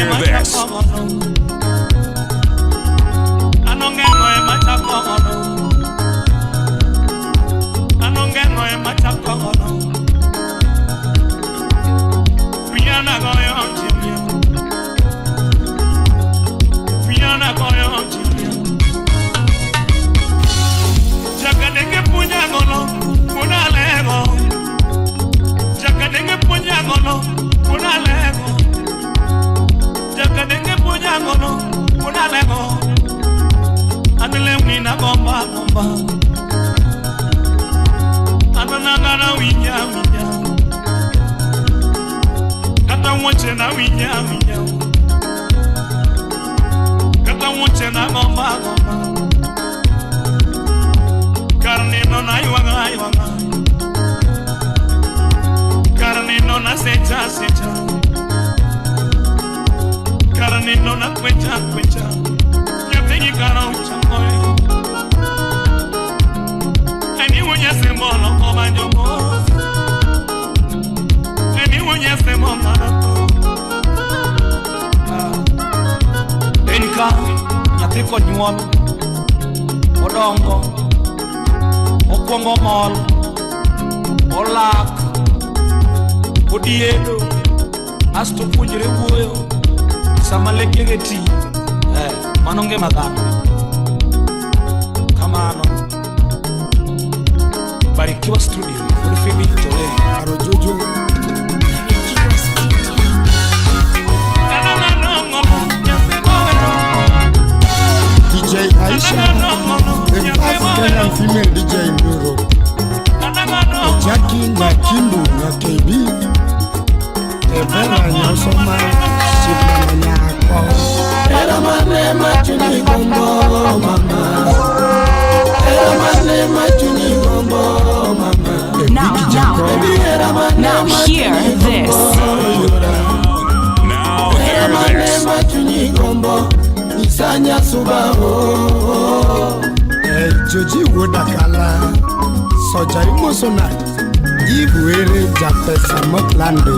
Konyuol odongo okwongo mol olak odiedo asto puonjre wuoyo sama lekege ti mano ngima dhano kamano. Barikiwa Studio Fibi Tole Arojojo. DJ Aisha, the first Kenyan female DJ in Europe. Jackie Nyakimbu na KB, Evera Nyosoma, Shibla Manyako. Era mane machuni gombo mama. Era mane machuni gombo mama. Now, now, now hear this. Now hear this. Machuni gombo. Isanya suba o. Joji Wodakala, Soja Imosona, Ibuere Japesa Motlande.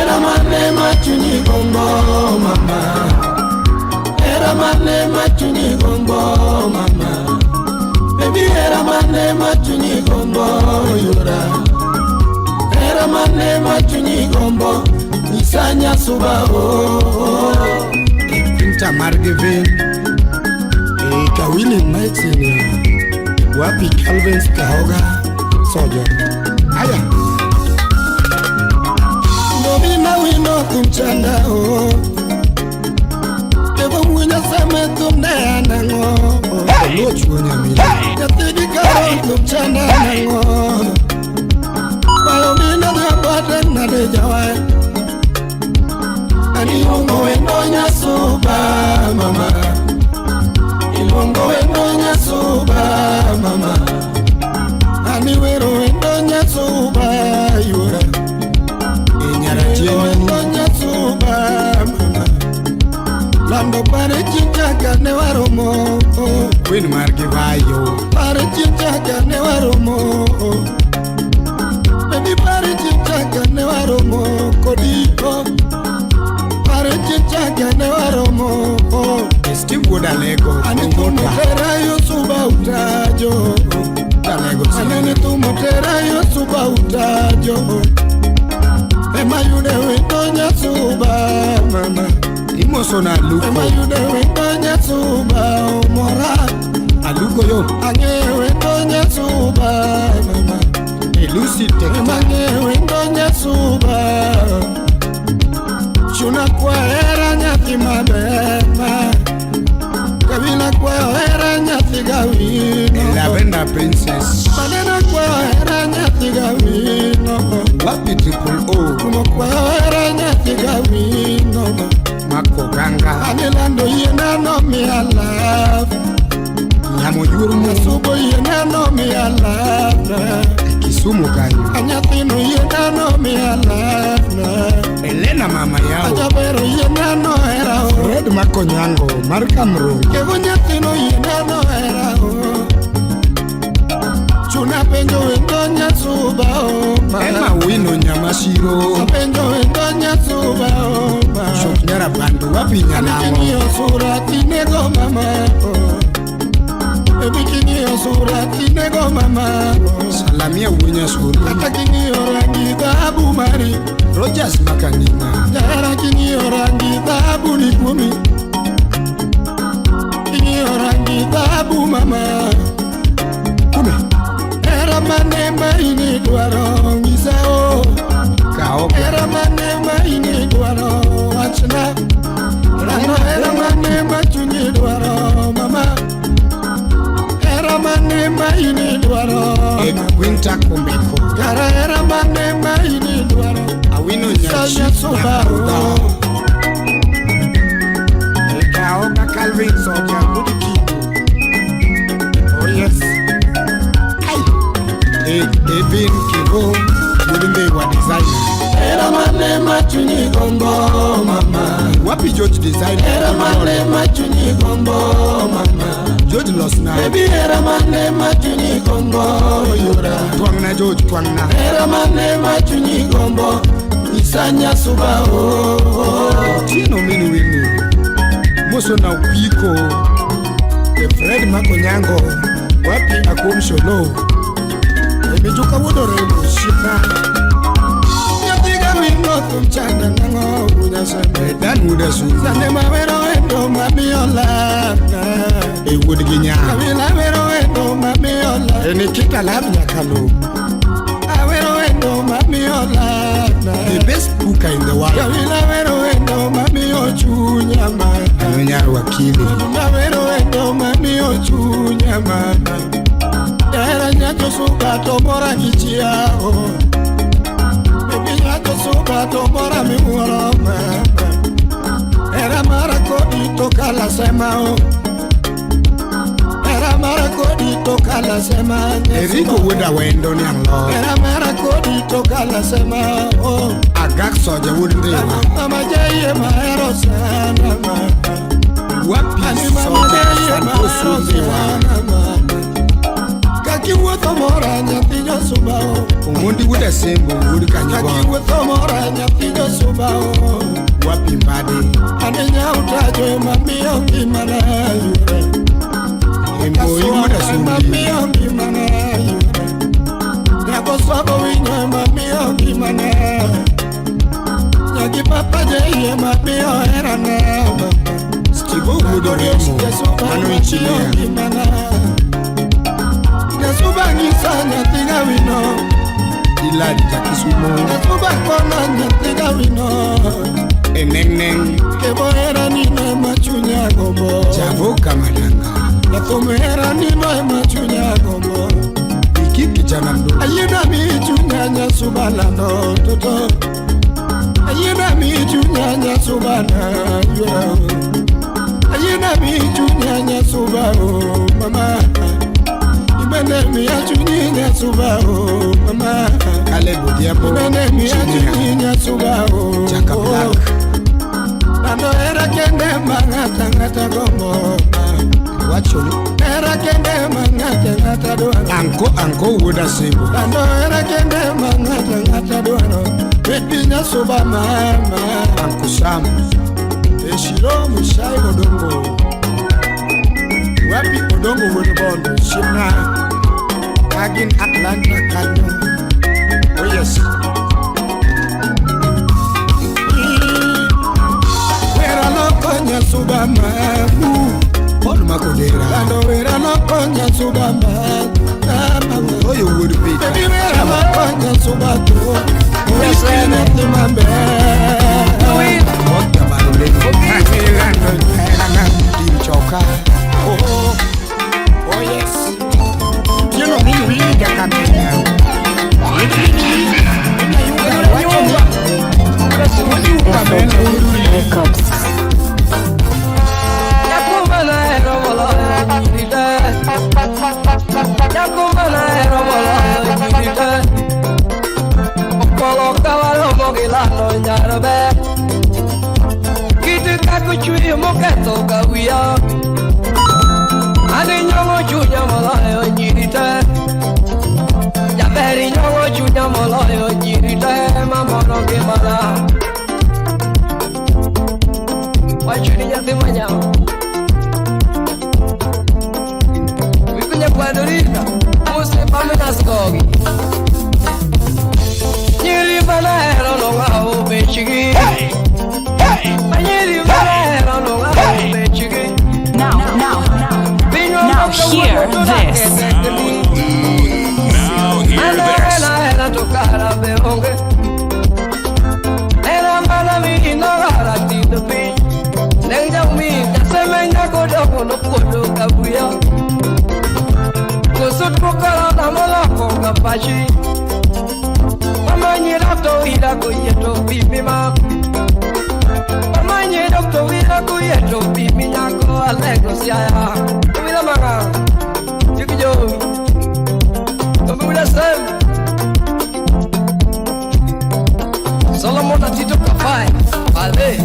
Era mane machuni gombo mama. Era mane machuni gombo mama. Baby era mane machuni gombo yura. Era mane machuni gombo. Isanya suba o. Pinta Margevin, Kawili Maitini, Wapi Calvin Kahoga, Sojo. Aya. Bobi mawino kumchanda o. Debo mwinya seme tumne anango. Loch wonya mila. Yatidi karo kumchanda anango. Bayo mina dhambate na dejawa. Ilongo wendo nyasuba mama. Ilongo wendo nyasuba mama. Aniwero wendo nyasuba yura. Inyara jieni wendo nyasuba mama. Lando pare chinchaga ne waromo. Queen Margivayo. Pare chinchaga ne waromo. Baby pare chinchaga ne waromo kodiko. Steve Wodalego. Anitumotera yosuba utajo. Anenitumotera yosuba utajo. Emayude wendo nyasuba mama. Imosona aluko. Emayude wendo nyasuba omora. Aluko yo. Ange wendo nyasuba mama. Elusi tekta. Emange wendo nyasuba. Chuna kwa era nyathi mabema. Kabila kwa era nyathi gawino. Lavenda Princess. Manena kwa era nyathi gawino. Wapi Triple O. Kumo kwa era nyathi gawino. Mako Ganga. Anilando yena no mi alaf. Nyamo yuru Nyasubo yena no mi alaf. Kisumu kanyo. Anyathino yena no mi alaf. Elena mama yao. Ajabero yena no era o. Fred Makonyango, Mark Amro. Kevo nyathino yena no era o. Apenjo wendo nyasuba o ma. Emma Wino Nyamasiro. Apenjo wendo nyasuba o ma. Shok nyara bandu wapi nyanamo. King'iyo sura tinego mama o. Baby king'iyo sura tinego mama o. Salamia wuod Nyasuru. Kata king'iyo rangi dhahabu mari. Rogers Makanina. Jahera king'iyo rangi dhahabu ni kuomi. King'iyo rangi dhahabu mama. Kume. Hera mane ma in idwaro nyisa o. Kao. Hera mane ma in idwaro wachna. Rano hera mane ma chunyi dwaro mama. Hera mane ma in idwaro. E Winter Kombeko. Kara hera mane ma in idwaro. Awino Nyachi. Nyasuba o. Kaoga Calvin Soja Wuod Kindu. Oh yes. Ai. Evin Kigo Wuod Ndegwa designer. Hera mane ma chunyi gombo mama. Wapi George designer. Hera mane ma chunyi gombo mama. George Losna. Baby hera mane ma chunyi gombo yura. Twangna George twangna. Hera mane ma chunyi gombo nyisa nyasuba o. Otieno minu winu. Moso na upiko. E Fred Makonyango. Wapi Akom Sholo. E Mijuka wuod Oremo Shipna. Nyathiga wino thum chanda nang'o unyaseme. E Dan wuod Asuri. Sane mawero wendo mamiyo lana. E wuod gi nyar. Kabila wero wendo mamiyo lana. E Nikita Lab Nyakalo. Awero wendo mamiyo lana. The best cooker in the world. Kabila wero wendo mamiyo chunya mama. Ano nyar wakili. Awero wendo mamiyo chunya mama. Jahera nyacho suka to mora gi chiao. Baby nyacho suka to mora miwuoro mama. Hera mara kodi to kala sema o. Hera mara kodi to kala sema. Eriko wuod Awendo niang' lo. Hera mara kodi to kala sema o. Agak Soja wuod Ndhiwa. Mama jaiye mahero sana mama. Wapi Ani mama Soja jaiye Santos mahero wuod Ndhiwa. sana mama. Kakiwuotho mora nyathi josuba o. Omondi wuod Asembo wuod Kanyagoro. Kakiwuotho mora nyathi josuba o. Wapi Mbadi. Ani nyautajo ema miyo ngimana yure. Emboi wuod Ema Asundi. miyo ngimana yure. Nyako swago winyo ema miyo ngimana. Nyagi papa jaiye ema miyo herana mama. Stivo wuod Oremo. Mano engineer. Nyasuba nyisa nyathi gawino. Iladi Jakisumo. Nyasuba kona nyathi gawino. Enengneng. Kebo hera nino ema chunya gombo. Javo Kamadanga. Jathum hera nino ema chunya gombo. Iki kijana mdogo. Ayiena mi chunya nyasuba lando toto. Ayiena mi chunya nyasuba na yura. Ayiena mi chunya nyasuba o mama. Ibende mi achunyi nyasuba o mama. Caleb Odhiambo. Ibende mi Engineer. achunyi nyasuba o. Chaka Black. Lando hera kende ma ng'ata ng'ata gombo. Wachoni. Hera kende ma ng'ata ng'ata dwaro. Anko Anko wuod Asembo. Lando hera kende ma ng'ata ng'ata dwaro. Baby nyasuba mama. Anko Sam. Eshiro Mushai Odongo. Wapi Odongo wuod Bondo. Shipna. Kagin Atlanta kanyo. Oh yes. Wera loko nyasuba mamu. Paul Makodera. Lando wera loko nyasuba mama. Oyo wuod Peter. Baby wera loko nyasuba to. Orisi nyathi maber. Oka Barolego. Lando herana Tim Choka. Oh, oh yes. Tieno minu wini jakamenya. Records. Kitu kakuchwi moketo kawia. Ani nyongo chunya. Wacho ni nyathi manyawo. Wikunya kwadorita, muse pamenas gogi. Nyiri manahero no ng'awo bechgi. Nyiri manahero no ng'awo bechgi. Now, now, now hear this. Now hear this. Solomon Atito Kafai, Ale.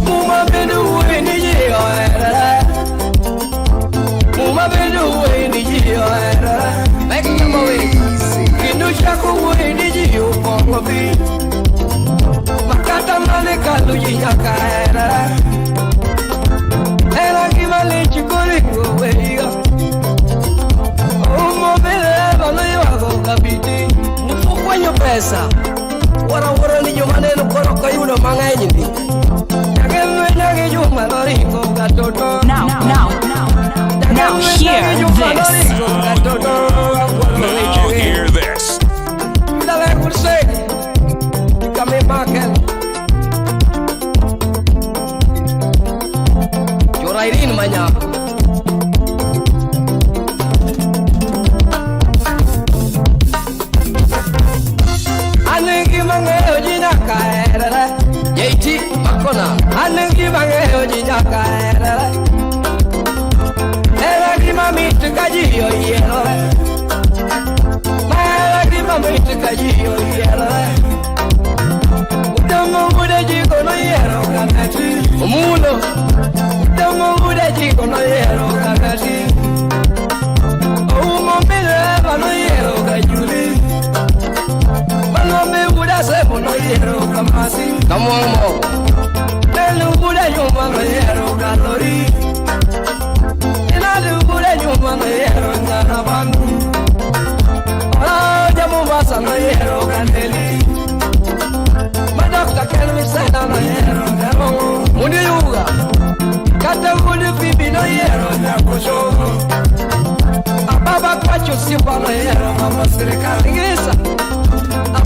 Muma benu ni yo era. Muma benu ni yo era. Make them away. Kinu chako ni yo pongo bi. Makata mane kalu nyaka era. Era ki male chikori go we yo. Umo bele balo yo kabiti. Kwenye pesa wara wara ni joma neno koro kayudo mang'eny ndi nyake juma noringo katoto. Now, now, now hear this. Now hear this. Dale kurse kame makel Jorairin manya. Yeiti makona anengi bangeyo jinyaka erere era gima mit kajiyo yero mara gima mit kajiyo yero udomo bude jiko no yero kakati omulo udomo bude jiko no yero kakati omo mele bano yero kajuli Mame buda sebo no yero kamasi kamongo Nelu buda nyuma no yero kalori Nelu buda nyuma no yero ngarabangu Ora jamu basa no yero kandeli Madokta kelmi sena no yero kamongo Mundi yuga Kata mundi bibi no yero nyakusho Ababa kwacho simba no yero mama serikali ngisa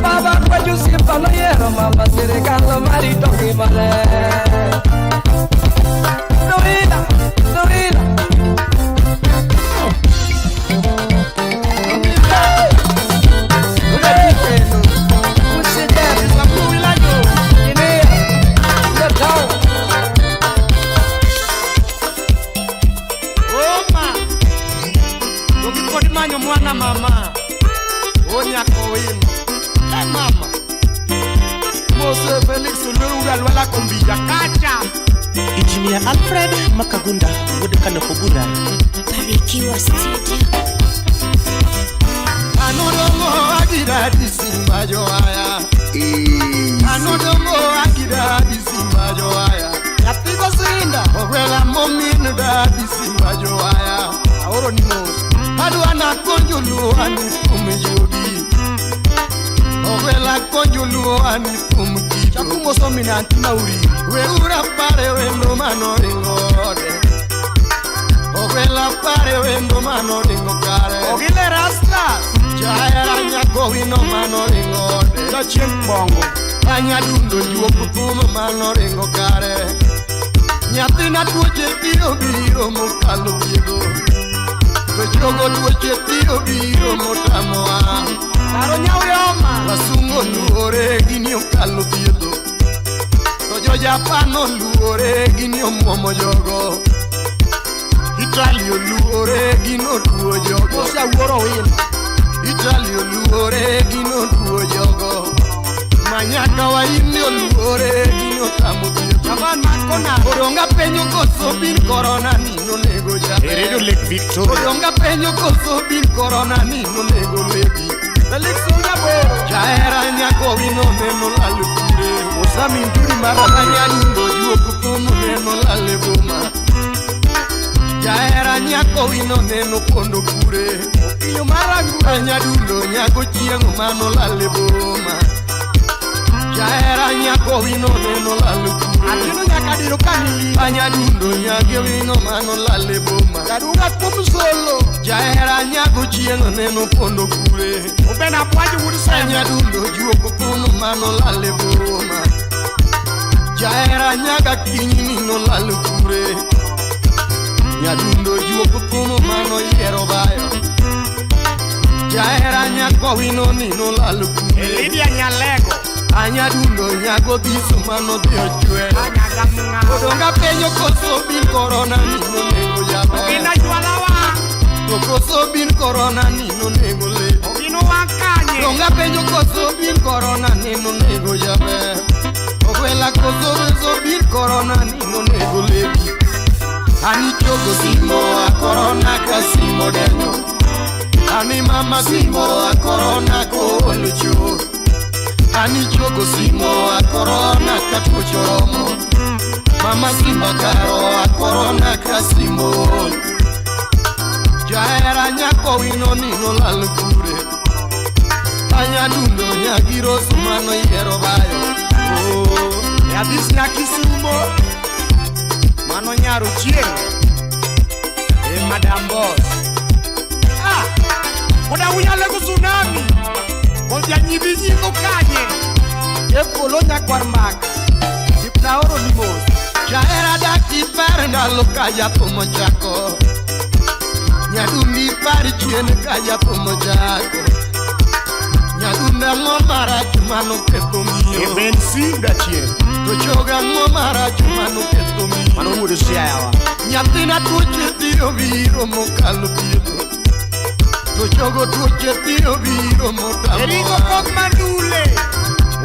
Baba kwacho simba no yero mama serikali marito kimale. Dorina, Dorina. Oma, ukipodi manyo mwana mama, onyako wino. Hey mama, Mose Felix Olweura Lwala Kombija Kacha. Engineer Alfred Makagunda Wodekano Kogura. Barikiwa Studio. Anodomo agira disimba joaya. Anodomo agira disimba joaya. Yatigo sinda orela mominu da disimba joaya. Aoro ni mos. Adwana konjulu ani kumjudi. Owela konjulu ani kumkido. Chakumo somina antimauri. Weura pare wendo manoringode. Owela pare wendo manoringo kare. Ogile rastas. Jaera nyako wino manoringode. Jachien bongo. Anyadundo juok thum manoringo kare. Nyathina tuoche biro biro mokalo thiedho. To jogo tuoche biro biro motamoa. Karo nyauyoma. Wasungu oluore gini okalo thiedho. To jo Japan oluore gini omuomo jogo. Italy oluore gino tuo jogo. Osia wuoro wino. Italy oluore gino tuo jogo. Manyaka wa India oluore gino tamo thiedho. Japan makona. Odonga penyo koso bin korona ni nonego jaber. Eredo Lake Victoria. Odonga penyo koso bin korona ni nonego lady. Felix Nyaboro. Jahera nyako wino neno lal kure. Osami Nturi mara Anyadundo juok thum neno lal e boma. Jahera nyako wino neno pondo kure. Okinyo mara Anyadundo nyago chieng' mano lal e boma. Jahera nyako wino neno lal kure. Atino nyaka diro kanili. Anyadundo nyage wino mano lal e boma. Jaduga kuom solo. Jahera nyago chieng' neno pondo kure. Obena Bwaji wuod Seme. Anyadundo juok thum mano lal e boma. Jahera nyaga kinyi nino lal kure. Nyadundo juok thum mano yiero bayo. Jahera nyako wino nino lal kure. Elidia Nyalego. Anyadundo nyago dhiso mano dhi ochwe. Anyaga mga. Odonga penjo koso bin korona nino nego jaber. Ogina jwalawa. To koso bin korona nino nego le. Ogino wakanye. Donga penjo koso bin korona nino nego jaber. Ogwela koso beso bin korona nino nego lebi. Ani chogo simo a korona kasimo denyo. Ani mama simo a korona kolucho. Ani chogo simo a korona katuchoromo. Mama sima karo a korona kasimo. Jahera nyako wino nino lal kure. Anyadundo nyagiro sumano yiero bayo. Oh. Yadis na Kisumo. Mano nyaro chieng'. E Madam Boss. Ah! Koda unyalego tsunami. Koda nyibi nyingo kanye. E polo nyakwar maka. Sipna oro ni mos. Jahera dak ipar ndalo ka jathum ochako. Nyadundi par chien ka jathum ochako. Nyadundi ang'o marach mano ketho miyo. E ben sinda chien. To choga ang'o marach mano ketho miyo. Mano wuod Siaya. Nyathina tuoche dhiro biro mokalo thiedho. To chogo tuoche dhiro biro motamo. Eriko kok mandule.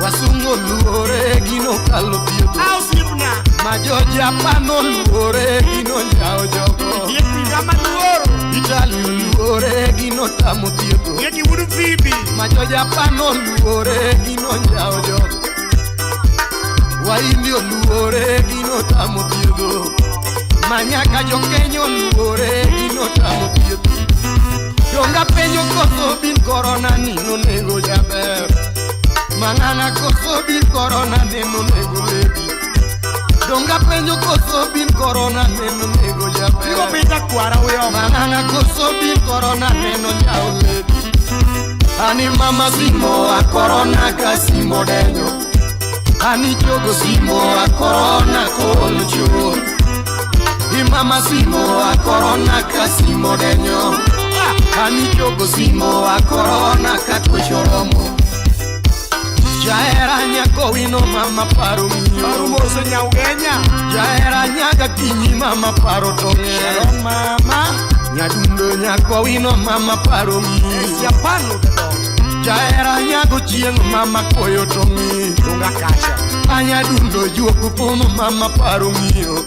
Wasungu oluore gino kalo thiedho. Ausipna. Ma jo Japan oluore gino njawo jogo. Yepiga maluoro. Italy oluore gino tamo thiedho. Yeki wuod Fibi. Ma jo Japan oluore gino njawo jogo. Waindi oluore gino tamo thiedho. Ma nyaka jo Kenya oluore gino tamo thiedho. Donga penjo koso bin korona nino nego jaber. Mang'ana koso bin korona neno nego lebi. Donga penjo koso bin korona neno nego jaber. Igo pinja kwara uyo. Mang'ana koso bin korona neno jawo lebi. Ani mama simo a korona kasimo denyo. Ani chogo simo a korona kolucho. I mama simo a korona kasimo denyo. Ani chogo simo a korona katuchoromo. Jahera nyako wino mama paro miyo. Paro mose nyaugenya. Jahera nyaga kinyi mama paro tong'e. Sharon mama. Nyadundo nyako wino mama paro miyo. Siapano dedo. Jahera nyago chieng' mama koyo tong'e. Dunga kacha. Anyadundo juok puno mama paro miyo.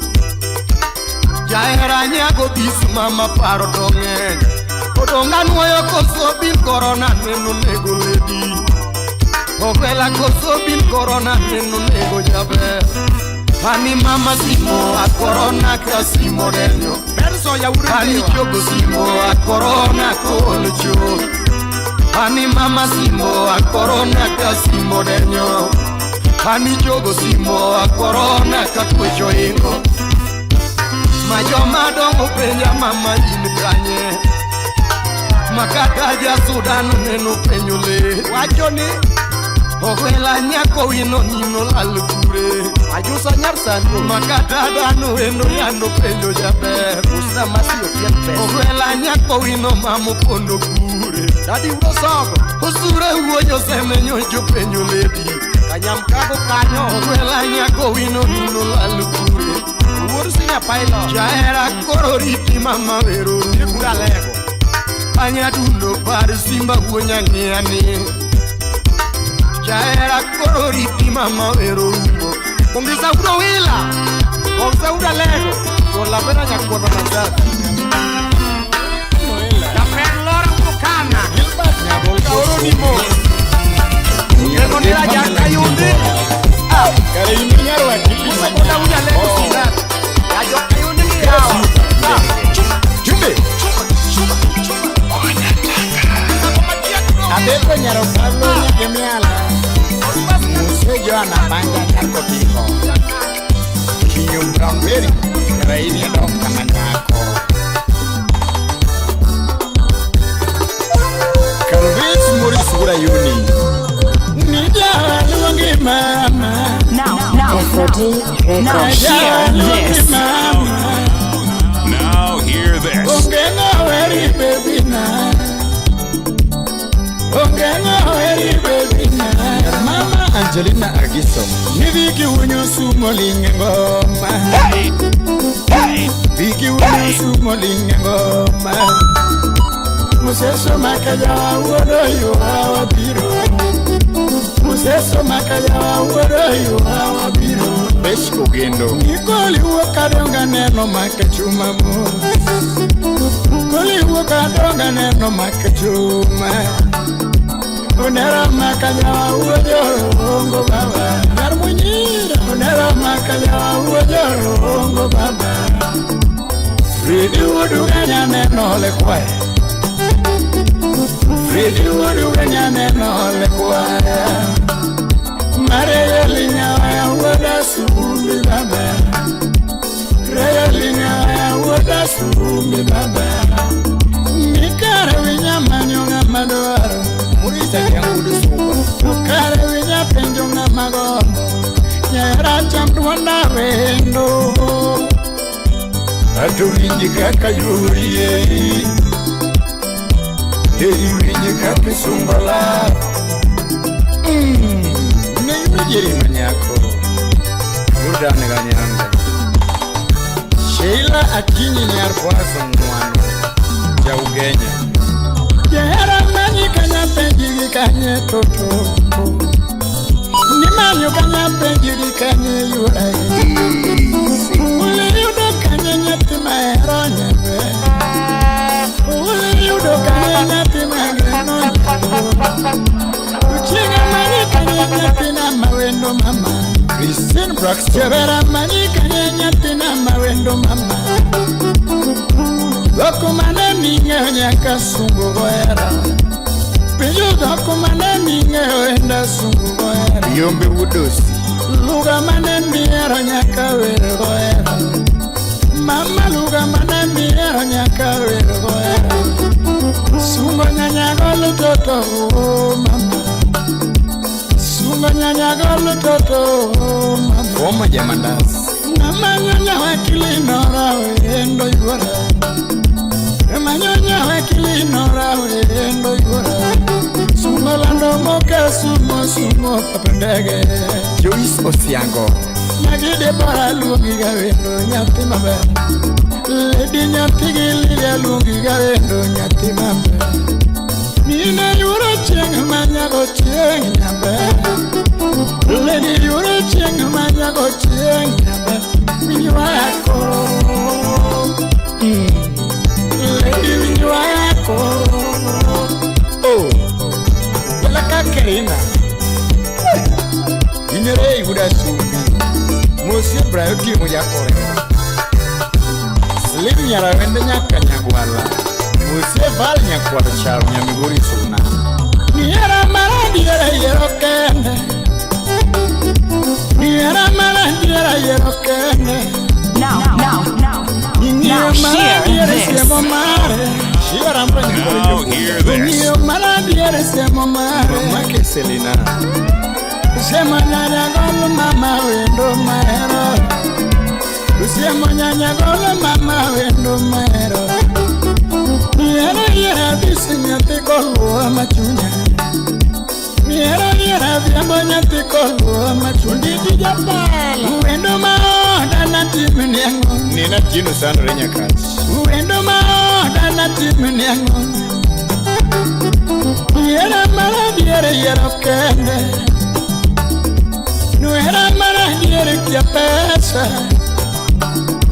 Jahera nyago bis mama paro tong'e. Odonga nuoyo koso bin korona neno nego ledi. Ogwela koso bin korona neno nego jaber. Ani mama simo a korona kasimo denyo. Benso ya wuod Ani chogo simo a korona kolucho. Ani mama simo a korona kasimo denyo. Ani chogo simo a korona katuecho ingo. Ma joma dongo penja mama in kanye. Makata ja Sudan neno penjo le. Wacho ni Ogwela nyako wino nino lal kure. Ajusa nyar sandro. Makata dhano endo yando penjo jaber. Usna masi opien pesa. Ogwela nyako wino mamo pondo kure. Dadi udo sogo. Osure wuoyo semenyo jopenjo ledi. Kanyamkago kanyo. Ogwela nyako wino nino lal kure. Wuod sinya pilot. Jahera koro riti mama wero. Ikura lego. Anyadundo par simba wuo nyang'iyani. Jahera koro riti mama wero rumo. Ongeza udo wila. Ongeza udo lego. Kola pena nyakuwa mazati. Jafer Lora Mukana. Gilbert Nyabol Kaoro ni mo. nyaro Pablo nyakemiala. Muse Joana Banja nyarkotiko. Kinyo Brownberry raini adok kama nyako. Calvis Maurice Urayuni. Nijawa luongi mama. Now, now, now hear this. Now hear this. Onge ng'aweri baby na. Onge ng'aweri baby na. Mama Angelina Agiso. Nidhi kiwinyo sumo ling' e ngoma. Hey! Hey! Dhi kiwinyo sumo ling' e ngoma. Museso makajawa wuodo ywa wabiro. Museso makajawa wuodo ywa wabiro. Besh Ogendo. Nikoli wuok adonga neno makachuma mo. Nikoli wuok adonga neno makachuma. Onera makajawa wuodo rongo baba. Nyar munyira. Onera makajawa wuodo rongo baba. Fridi wuodu ganya neno le kwaya. Fridi wuodu ganya neno le kwaya. Mareya linya wuoda sumbi baba. Reya linya wuoda sumbi baba. Nikare winya manyo ng'ama dwaro. Murisa Kiangudu Suba. Kare winya penjo ng'ama gombo. Nyahera cham duonda wendo. Ato winji kaka yurie. Ei winji kaka isungo lak. Ne yudo manyako. Jordan Ganyanga. Sheila Akinyi nyar Kwaso Ng'wano. Jaugenya. Jahera manyi kanya penji gi kanye toto. Nimanyo kanya penji gi kanye yura. Ule yudo kanye nyathi mahero nyabe. Ule yudo kanye nyathi mageno nyabe. Uchieng' manyi kanye nyathina mawendo mama. Christine Braxton. Jahera manyi kanye nyathina mawendo mama. Dhok mane ming'eyo nyaka sungu gohera. Penjo dhok mane ming'eyo enda sungu gohera. Yombe Wudosi. Lugha mane mihero nyaka wer gohera. Mama lugha mane mihero nyaka wer gohera. Sungo nyanya golo toto oh mama. Sungo nyanya golo toto oh mama. Foma Jamandas. Mama nyonya wakili nora wendo yuora. Manyonya wakili nora wendo yuora. Sumo lando moka sumo sumo papendege. Joyce Osiango. Nyagide bora luongi ga wendo nyathi maber. Lady nyathi gi Lilia luongi ga wendo nyathi maber. Mine yuoro chieng' manyago chieng' nyaber. Lady yuoro chieng' manyago chieng' nyaber. Winj wako. Lady winj wako. Oh. Jala kakerina. Inere iguda sumbi. Mosi Brayo timo jakore. Slim nyarawende nyaka nyagwala. Mosi Val nyakwar charo nyamigori suna. Nihera mara diera yiero kende. Nihera mara diera yiero kende. Now, now, now, Ing'iyo now mara hear diere this. siemo mare. Now hear this. Ing'iyo mara diere siemo mare. Mamake Selina. Usiemo nyanya golo mama wendo mahero. Usiemo nyanya golo mama wendo mahero. Nihero yiero dhisi nyathi koluwa machunya. Nihero yiero adhiambo nyathi koluwa machunya. Nditi japala. Wendo maoda natimni ang'o? Nina Tino Sandre Nyakach. Wendo maoda natimni ang'o? Nihera mara diere yiero kende. Nuhera mara diere kia pesa.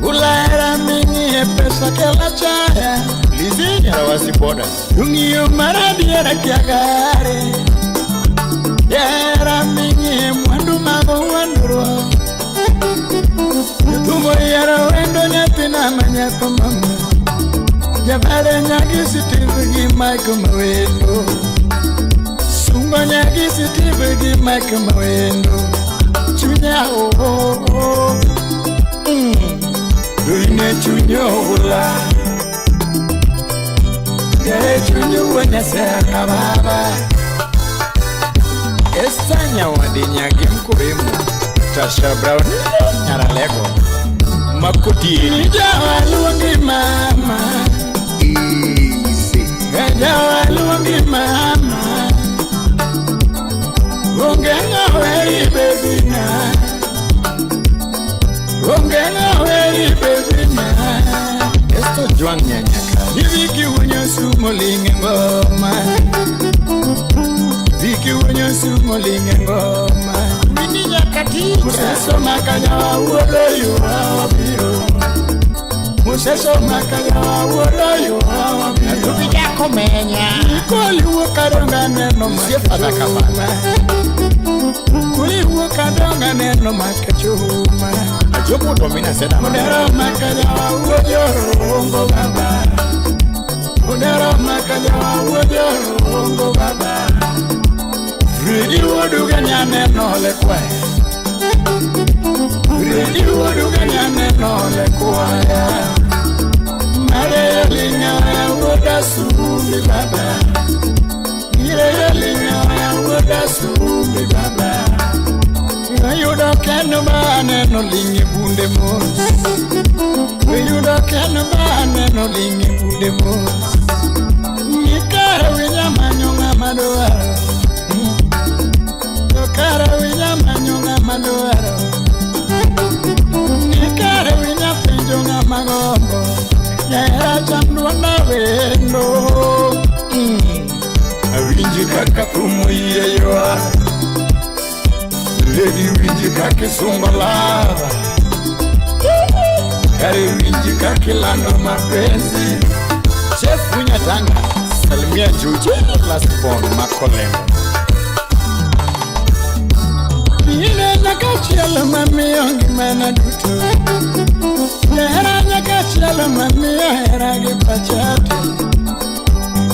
Ulahera ming'iye pesa kela chaya. Lizzy Nyarawasi Boda. Ung'iyo mara diere kia gari. Jahera ming'iye mwandu mag wuondruok. Jothum oyiero wendo nyathina manyako mama. Jabare nyagi Steve gi Mike mawendo. Chungo nyagi Steve gi Mike Mawendo. Chunya oh. Duine chunyo hula. Yere chunyo wanyasaka baba. Esanya wadinyagi mkuremu Tasha Brown Nyaralego Makoti Jawa luongi mama. Easy. Jawa luongi mama. Onge ng'aweri baby na. Onge ng'aweri baby na. Esto Juang Nyanyaka Viki wonyo sumo linge ngoma. Viki wonyo sumo linge ngoma. Mini nyakati. Museso makanya wuodo yuwa wabiro. Museso makanya wuodo yuwa wabiro. Tupija komenya. Koli wuok kadonga neno makechuma. Koli wuok kadonga neno makechuma. Ajopo domina seda. Odero makanya wuodo rongo baba. Odero makanya wuodo rongo baba. Ridi wuodu ganya neno le kwaya. Ridi wuodu ganya neno le kwaya. Mare linya wuoda sumbi baba. Mire linya wuoda sumbi baba. Ayudo kendo maneno linge bunde mos. Ayudo kendo maneno linge bunde mos. Nikara winya manyo ng'ama dwaro. Kara winya manyo ng'ama dwaro. Nikara winya penjo ng'ama gombo. Jahera cham duonda wendo. Awinji kaka thum oyie ywa. Lady winji kaka isungo lava. Kare winji kaka ilando mapenzi. Chef Unyatanga salimia Juju last born Makolemo. Ine nyaka chielo mamiyo ngimana duto. Jahera nyaka chielo mamiyo hera gi pacha te.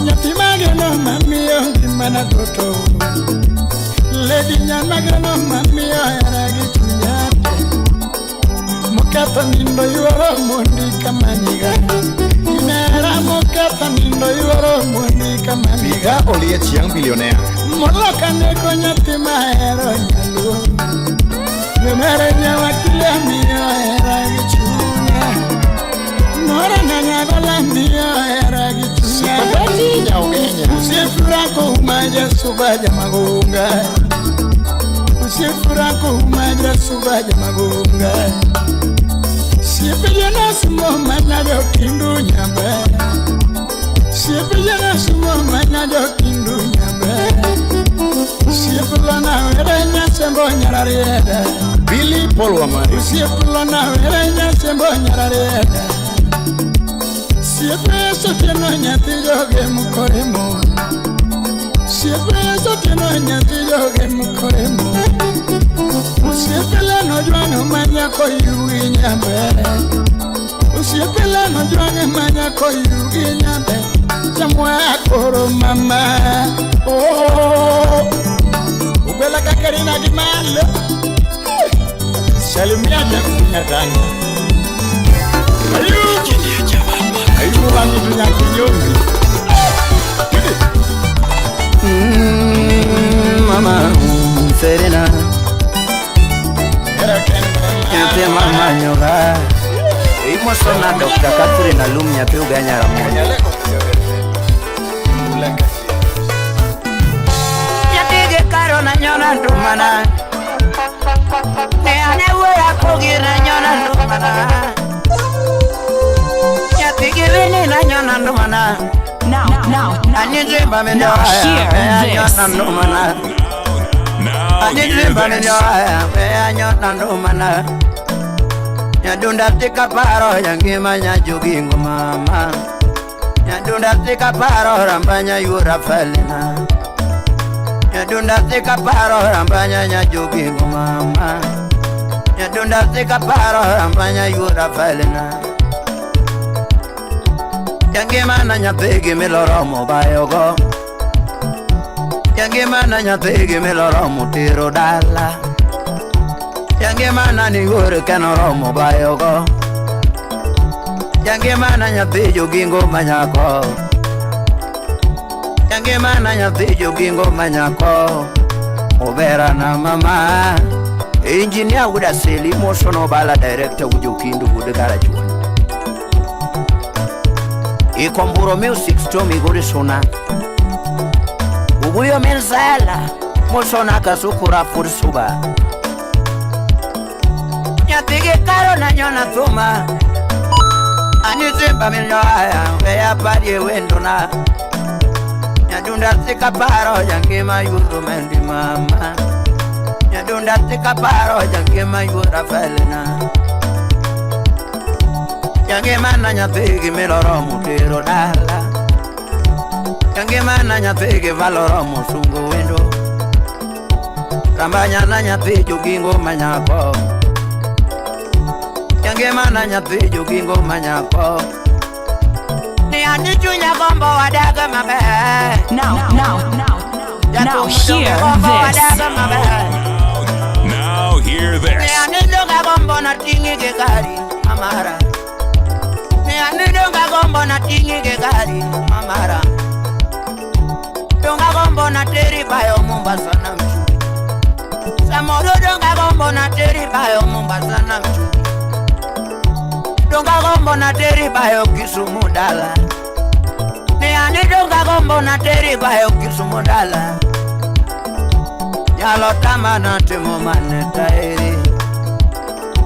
Nyathi mageno mamiyo ngimana duto. Lady nyamageno mamiyo hera gi chunya te. Moketho nindo yuoro mondi kamanyiga. Inera moketho nindo yuoro mondi kamanyiga. Biga Oliech Young Billionaire. Moloka neko nyathi mahero nyaluo. Memere nyawakile miyo hera gi chunya. Nora na nyagola miyo hera gi chunya. Sipatati nyaugenya. Usiefurako umaja subaja magunga. Usiefurako umaja subaja magunga. Siepejana sumo manado kindu nyambe. Siepejana sumo manado kindu nyambe. Siepulana were nyasembo nyararieda. Billy Paul Wamari. Siepulana were nyasembo nyararieda. Siepeso tieno nyathi joge mukoremo. Siepeso tieno nyathi joge mukoremo. Usiepelano jwang'o manyako yugi nyambe. Usiepelano jwang'o manyako yugi nyambe. Chamwa koro mama. Oh. Ubela kakarina gi malo. Salimia Jeff Unyatanga. Ayubu. Ayubu wangu tunyakunyongi. Mama Serena. Nyathi mama nyoga. Imosona Dr. Catherine Alum nyathi uganya ramogi. Nyathi ge karo na nyona ndumana. Ne ane wuoya kogi na nyona ndumana. Nyathi gi wini na nyona ndumana. Now, now hear this. Now hear this. Nyadunda tika paro nyangima nyajogingo mama. Nyadunda tika paro rambanya yura felina. Nyadunda tika paro rambanya nyajogingo mama. Nyadunda tika paro rambanya yura felina. Yangima na nyathigi miloromo bayogo. Jangimana nyathi gimiloromo tero dala. Jangimana ni wuor kanoromo bayogo. Jangimana nyathi jogingo manyako. Jangimana nyathi jogingo manyako. Obera na mama. Engineer wuda seli mosono bala director wujokindu wude karachuon. Ikomburo music to migori suna. Ubuyo menzala mosona kasukura fursuba. Nyathige karo na nyona thuma. Anizimba milnoaya weya parie wendona. Nyadunda tika paro jangima yuro mendi mama. Nyadunda tika paro jangima yura felena. Jangima na nyathigi miloromo tero dala. Jangima na nyathigi valoromo sungo wendo. Rambanya na nyathi jogingo manyako. Jangima na nyathi jogingo manyako. Ni ani chunya gombo wadaga maber. Now hear this. Now hear Ni this. ani donga gombo na tingi ge gari mamara. Ni ani donga gombo na tingi ge gari mamara. Donga gombo na teri bayo Mombasa na mchuri. Samoro donga gombo na teri bayo Mombasa na mchuri. Donga gombo na teri bayo Kisumu dala. Ni ani donga gombo na teri bayo Kisumu dala. Nyalo tama na timo mane tairi.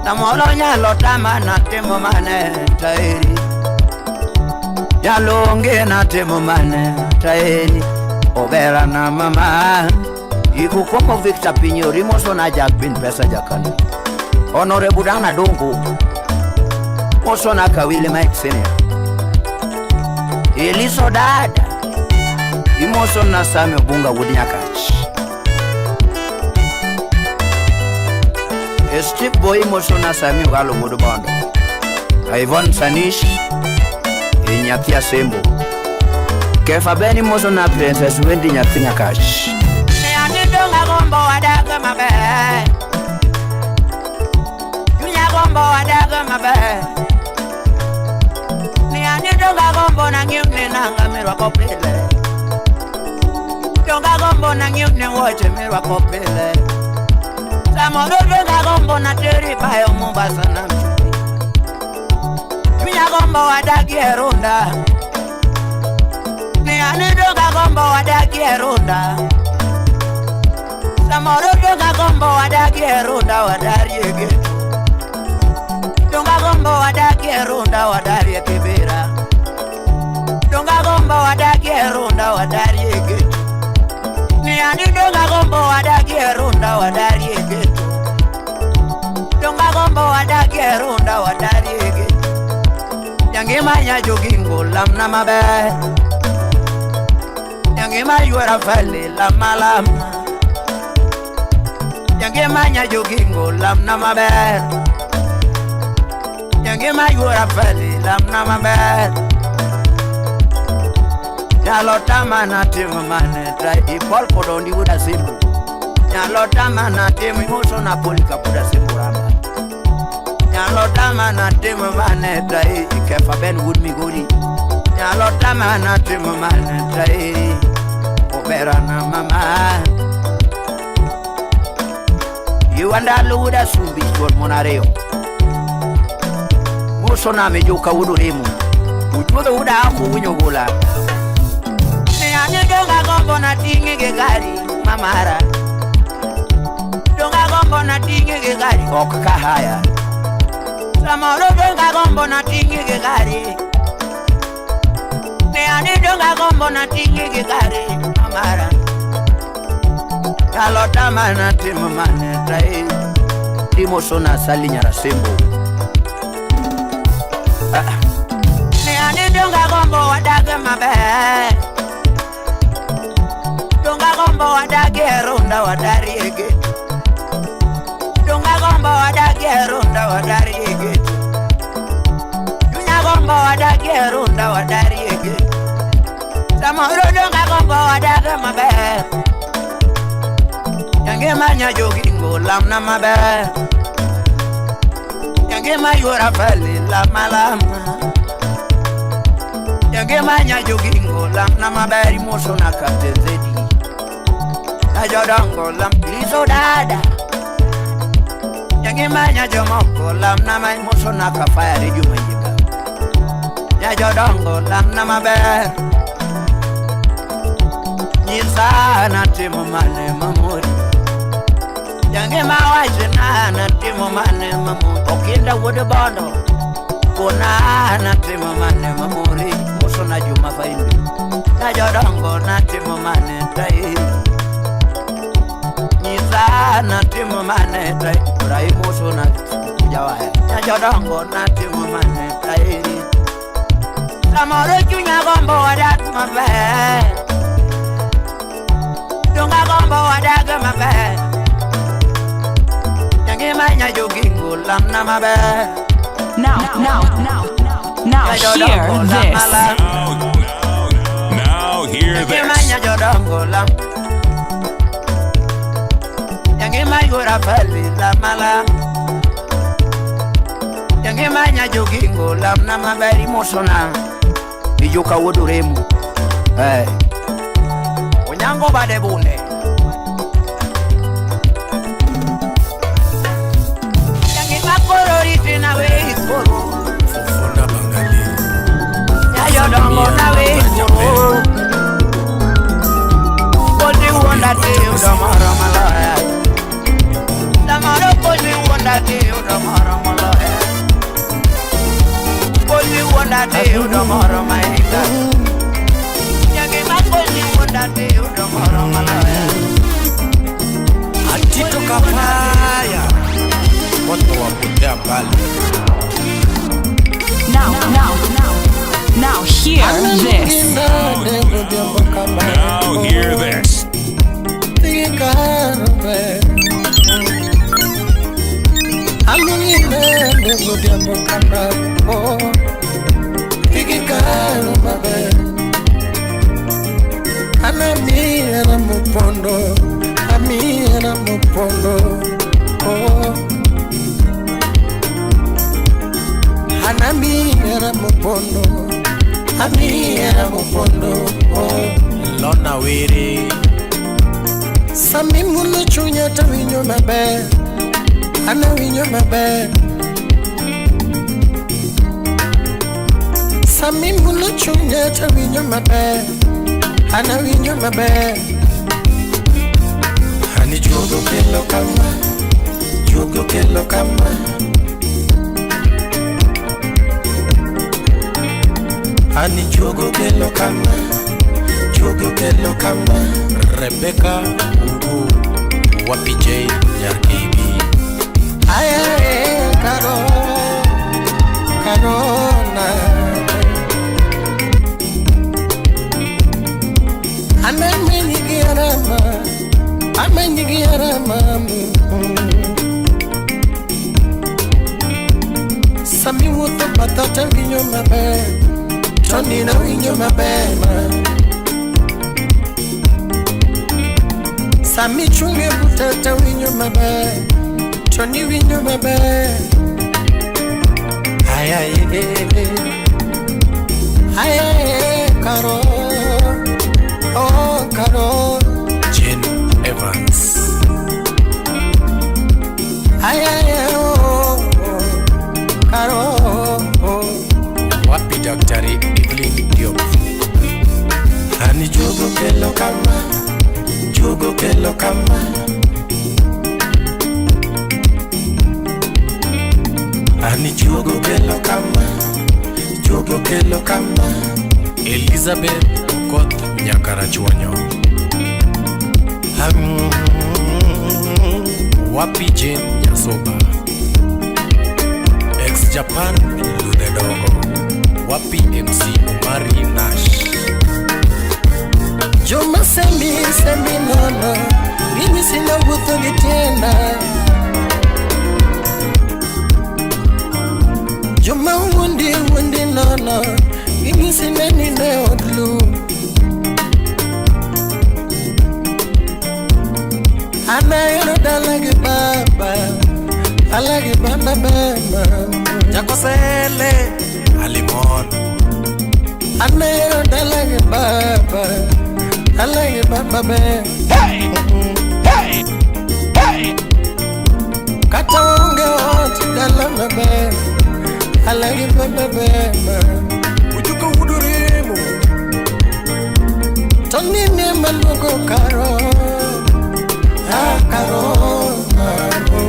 Namoro nyalo tama na timo mane tairi. Nyalo onge na timo mane tairi. Obera na mama. Ikukomo Victor Pinyo rimoso na Jack Bin pesa jakani. Honorable Dana Dongo. Moso na Kawile Mike Senior. Eliso dada. Imoso na Sami Obunga Wudinyakach. Steve Boy imoso na Sami Ogalo Wudubondo. Ivon Sanish. Inyathia Sembo. Kefa Beni moso na Princess Wendy Nyathi Nyakach. Ni ani donga gombo wadaga maber. Chunya gombo wadaga maber. Ni ani donga gombo na ng'iewne nanga mirwako pile. Donga gombo na ng'iewne wuoche mirwako pile. Samoro donga gombo na teri bayo Mombasa na mchuri. Chunya gombo wadagie runda. Ni ani donga gombo wadagie runda. Samoro donga gombo wadagie runda wadarie geto. Donga gombo wadagie runda wadarie kibera. Donga gombo wadagie runda wadarie geto. Ni ani donga gombo wadagie runda wadarie geto. Donga gombo wadagie runda wadarie geto. Jangima nya jogingo lamna maber. Jangima yuora fale lama lama. Jangima nya jogingo lamna maber. Jangima yuora fale lamna maber. Nyalo tama na timo mane trai ipol kodondi wuda simbu. Nyalo tama na timo imoso na polika kuda simbu ramba. Nyalo tama na timo mane trai ikefa ben wud migori. Nyalo tama na timo mane trai obera na mama. Iwandalo wuda sumbi chuon monareo. Moso na mejoka wudo remo. Uchuodho wuda ako winyo gola. Ni ani donga gombo na tingi ge gari mamara. Donga gombo na tingi ge gari ok kahaya. Samoro donga gombo na tingi ge gari. Ni ani donga gombo na tingi ge gari mamara. Nyalo tama na timo mane tai. Timo sona sali nyarasembo. Ne ane donga gombo wadage maber. Donga gombo wadage runda wadariege. Donga gombo wadage runda wadariege. Dunya gombo wadage runda wadariege. Samoro donga gombo wadage maber. Yangema nyajogingo lamna maber. Yangema yora fali lama lama. Yangema nyajogingo lamna maber imoso na Captain Zedi. Najodongo lam liso dada. Yangema nyajomoko lamna ma imoso na kafaya redio mayiga. Nyajodongo lamna maber. Nyisa na timo mane mamori. Yangema wachna na timo mane mamori. Okinda wuod bondo kona na timo mane mamori. Muso na Juma Faimbi. Nyajodongo na timo mane tai. Nyisa na timo mane tai. Rai muso na jawaya. Nyajodongo na timo mane tai. Samoro chunya gombo wadak maber. Donga gombo wadak maber. Yangema nyajogingo lamna maber. Now, now, now, now, hear this. Now hear Yangema this. nyajodongo lam. Yangema yora fali lamala. Yangema nyajogingo lamna maber imosona. Ijuka wuod Oremo. Eh. Onyango bade bunde. Yangema koro riti na we koro. Fofona Bangali. Nyajodongo na we koro. Kodi wuonda ti yudo moro moloya. Samoro kodi wuonda ti yudo moro moloya. Kodi wuonda ti yudo moro mahiga. Yangema kodi wuonda ti yudo moro moloya. Atito Kapaya. Moto wa potea mbali. Now, now, now, now hear this. Now hear this. Amira mupondo, amira mupondo, oh. Anamira mupondo, amira mupondo, oh. Lona Were. Sami mulo chunya tawinyo maber, ana winyo maber. Sami mulo chunya tawinyo maber, ana winyo maber. Ani juogo kelo kama, juogo kelo kama. Ani juogo kelo kama, juogo kelo kama. Rebecca Ugu Wapi J Nyarkibi. Aye, karo, karona. Amenyigiarama, amenyigiarama. Sami wuotho batha winyo maber, to nina winyo maber ma. Sami chunge buta to winyo maber, to ni winyo maber. Ay ay ay ay karo, oh karo. Jane Evans. Ay ay oh, oh karo, oh. Wapi Daktari Evelyn Diop. Ani juogo kelo kama, juogo kelo kama. Ani juogo kelo kama, juogo kelo kama. Elizabeth Okoth Nyakarachuonyo. Wapi Jane Nyasoba. Ex Japan Ludhe Dongo. Wapi MC Omari Nash. Joma sembi sembi nono, ginyisi ni awuotho gi tienda. Joma wuondi wuondi nono, ginyisi ni anindo e od lum. An dala gi baba, dala gi baba baba. Jakosele alimon. Anahero dala gi baba, dala gi baba baba. Hey, hey, hey. Kata onge ot dala maber, dala gi baba baba. Ujuko uduremo. Tonine maluongo karo, ah karo, karo.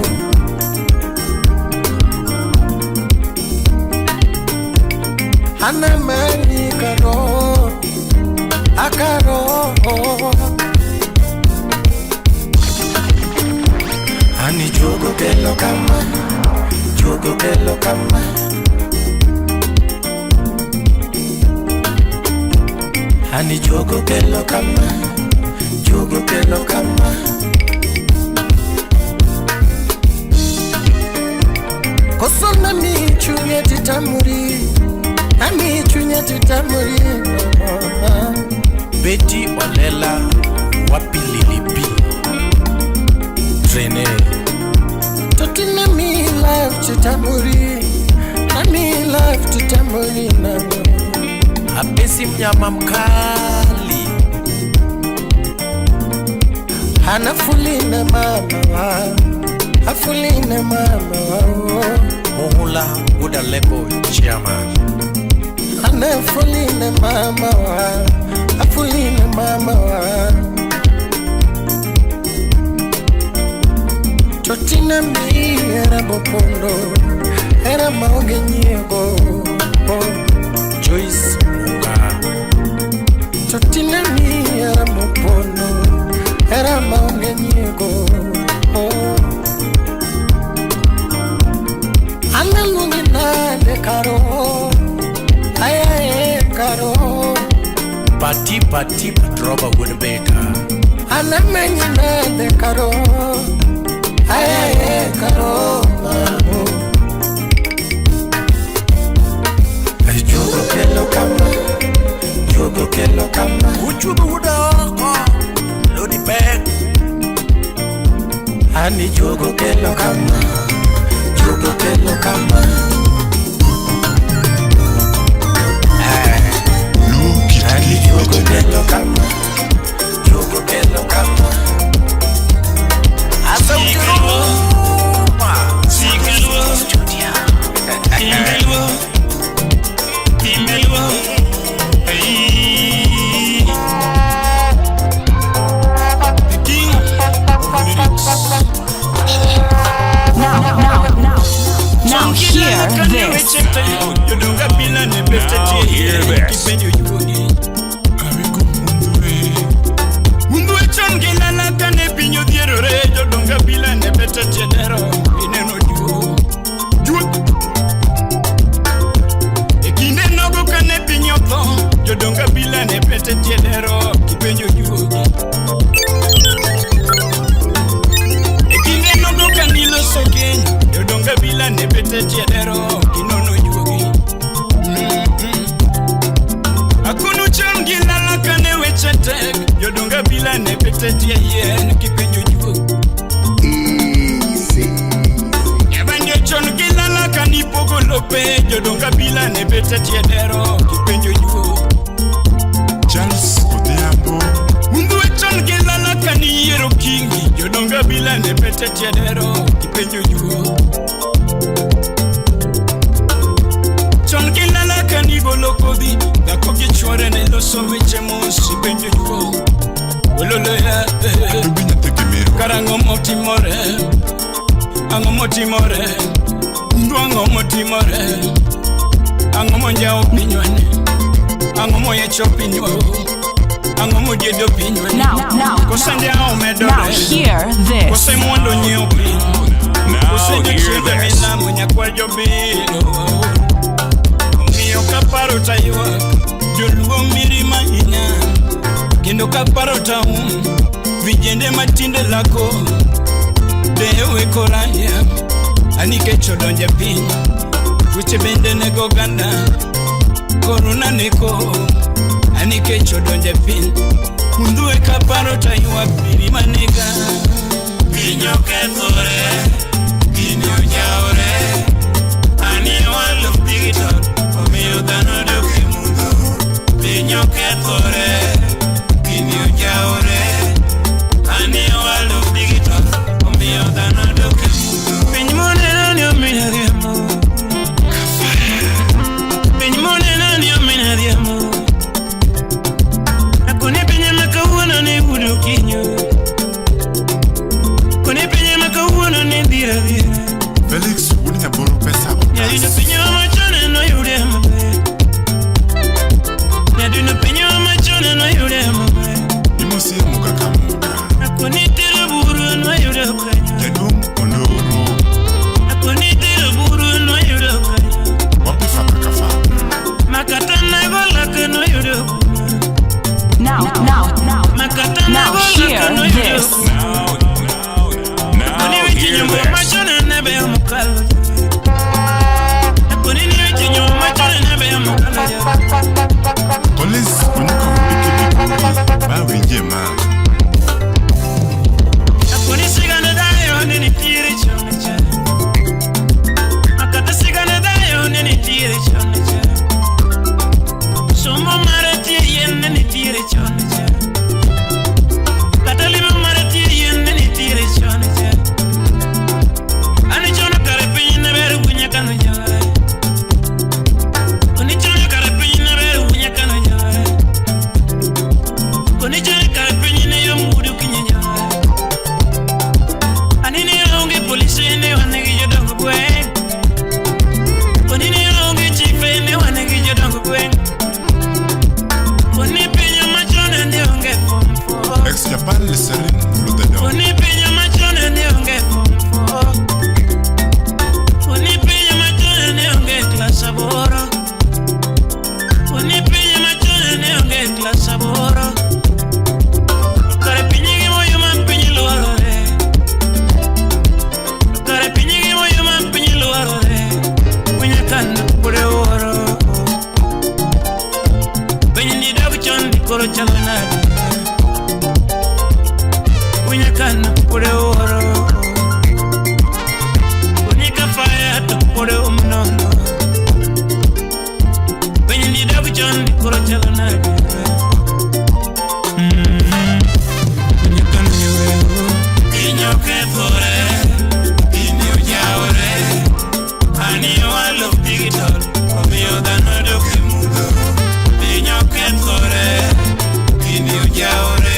Ana mani karo, akaro. Ani juogo kelo kama, juogo kelo kama. Ani juogo kelo kama, juogo kelo kama. Kosona mi chunye titamuri, ami chunye titamuri. Betty Olela wapililipi. Trene. Totina mi life titamuri, ami life titamuri namo. Apesi mnyama mkali. Anafulina mama wa, afulina mama wa. Muhula Udaleko chairman. Anafulina mama wa, afulina mama wa. Totina mi era bopondo, era maonge nyiego. Joyce Munga. Totina mi era bopondo, era maonge nyiego. Analungi nade karo, ay ay karo. Pati pati patroba wunbeta. Anamenyi nade karo, ay ay karo. Juogo kelo kama, juogo kelo kama. Uchubu udoko, lodi pek. Ani juogo kelo kama, juogo kelo kama. Ani juogo kelo kama, juogo kelo kama. Asa ukiruma. Sikelwa, Timbelwa, Timbelwa, hey. The king of lyrics. Now hear this. Now hear this. Jodonga bila ne pete tiedero kipenjo juogi. E kinde nogo kaniloso keny, jodonga bila ne pete tiedero kinono juogi. Akunu chon gi lala kane weche tek, jodonga bila ne pete tie yien kipenjo juogi. Ebanjo chon gi lala kanipogo lope, jodonga bila ne pete tiedero kipenjo juogi. Charles Odhiambo. Mundu chon gi lala kaniyiero kingi, jodonga bila ne pete tiedero kipenjo juogi. Chon gi lala kanigolo kodhi, dhako gi chwore ne loso weche mos ipenjo juogi. Ololo ya, karang'o motimore, ang'o motimore, mundu ang'o motimore, ang'o monjawo pinywani, ang'o moyecho pinywa, ang'o modiedo pinywani. Now, Kose njawo now medore, hear this. kose mondo nyiewo piny, Now kose hear jochiende this. milamo nyakwa jobiro. Omiyo kaparo taywak, joluo mirima hinya, kendo kaparo taum, vijende matinde lako, dewe koraya, anikech odonje piny, weche bende nego oganda, korona neko, anikech odonje piny, Undue kaparo taywak mirima nega. Piny okethore, gini ojawore. Ani world of digital, omiyo dhano dok e mudho. Piny okethore, gini ojawore. Ani world of digital, omiyo dhano dok e mudho. Piny moneno ni omina riambo. Piny moneno ni omina riambo. Akoni piny ma kawuono ne udo kinyo. Koni piny ma kawuono ne dhira dhira. Felix wuod Nyaboro pesa Nyadino otas. piny machon noyude maber. Nyadino piny machon noyude maber. Imosie muka ka muka. Akoni tero buru noyudo kanyo. Jaduong' Oloro. Akoni tero buru noyudo kanyo. Wapi faka ka faka. Makata nagolak noyudo kuma. Now, now, Makata now nagolak hear noyudo this. kuma. Akoni Now weche hear nyombo this. machon ne beyo mokalo. Akoni ni weche nyombo machon ne beyo mokalo. Collins Onyuka Wiki Bikuki. Ba winje ma. Akoni sigana dayo ne nitiere chon cha. Akata sigana dayo ne nitiere chon cha. Somo mar tie yien ne nitiere chon cha. Kata limo mar tie yien ne nitiere chon cha. An chon kare piny ne ber wunya kano jawe. Koni chon kare piny ne ber wunya kano jawe. Koni chon kare piny ne yom wudu kinye jawe. Anini onge polise ne wan gi jodongo gweng'. Konini onge chife ne wan gi jodongo gweng'. Koni piny machon ne onge form four. Ex Japan Leserin Ludhedongo. Koni piny machon ne onge form four. Koni piny machon ne onge klas aboro. Koni piny machon ne onge klas aboro. Kare piny gi moyo ma piny luorore. Kare piny gi moyo ma piny luorore. Winya kan pore oro. Piny ni dog chon di koro chalo nade. Winya kan pore oro. Unika fire to pore umnono. Piny ni dog chon di koro chalo nade. Winya kan wewe. Piny okethore, gini ojawore. Ani world of digital, omiyo dhano dok e mudho. Piny okethore, gini ojawore.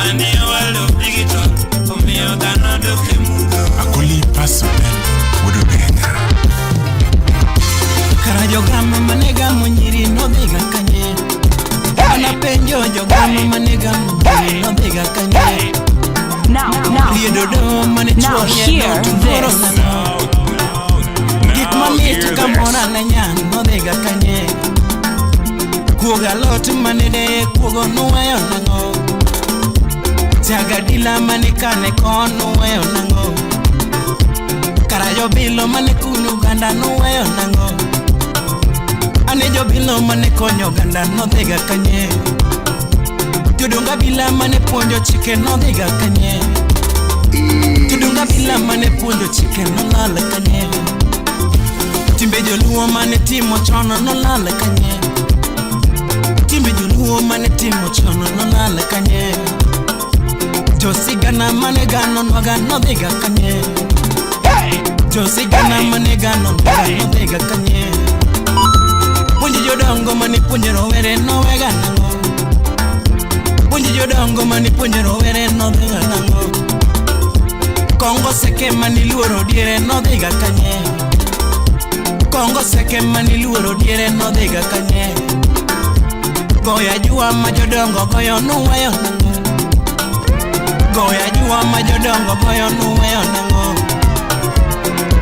Ani world of digital, omiyo dhano dok e mudho. Akoli Pasopel wuod Ogenga. Kara jogama mane gamo nyiri nodhiga kanye. Anapenjo jogama mane gamo nyiri nodhiga kanye. Now, now, Riedo do mane now chuo hear riedo to koro this. nang'o. Gik Now mamit hear kamora this. ne nyan nodhiga kanye. Kuogo alot mane deye kuogo nuweyo nang'o. Jagadila mane kane kon nuweyo nang'o. Kara jobilo mane kuno oganda nuweyo nang'o. Ane jobilo mane konyo oganda nodhiga kanye. Jodong abila mane puonjo chike nodhiga kanye. Jodong abila mane puonjo chike nolal kanye. Timbe joluo mane timo chon nolal kanye. Timbe joluo mane timo chon nolal kanye. Josigana mane gano nwaga nodhiga kanye. Josigana mane gano nwaga nodhiga kanye. Puonj jodongo mane puonjo rowere nowega nang'o. Puonj jodongo mane puonjo rowere nodhiga nang'o. Kongo seke mane luoro diere nodhiga kanye. Kongo seke mane luoro diere nodhiga kanye. Goya jua ma jodongo goyo nuweyo nang'o. Goya jua ma jodongo goyo nuweyo nang'o.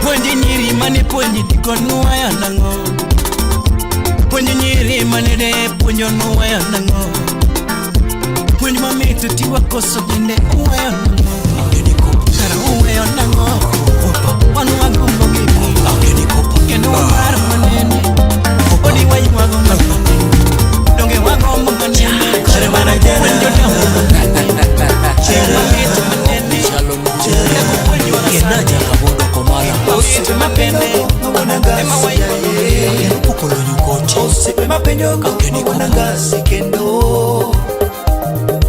Puonj nyiri mane puonji ndiko nuweyo nang'o. Puonj nyiri mane de puonjo nuweyo nang'o. Puonj mamit tiwa koso bende uweyo nang'o. Kara uweyo nang'o. Wan wagombo gini. Kendo waparo manene. Odi waywago manene. Donge wagombo manene. Puonj jodongo manene. Mamit manene. jogo Mwanangasi kendo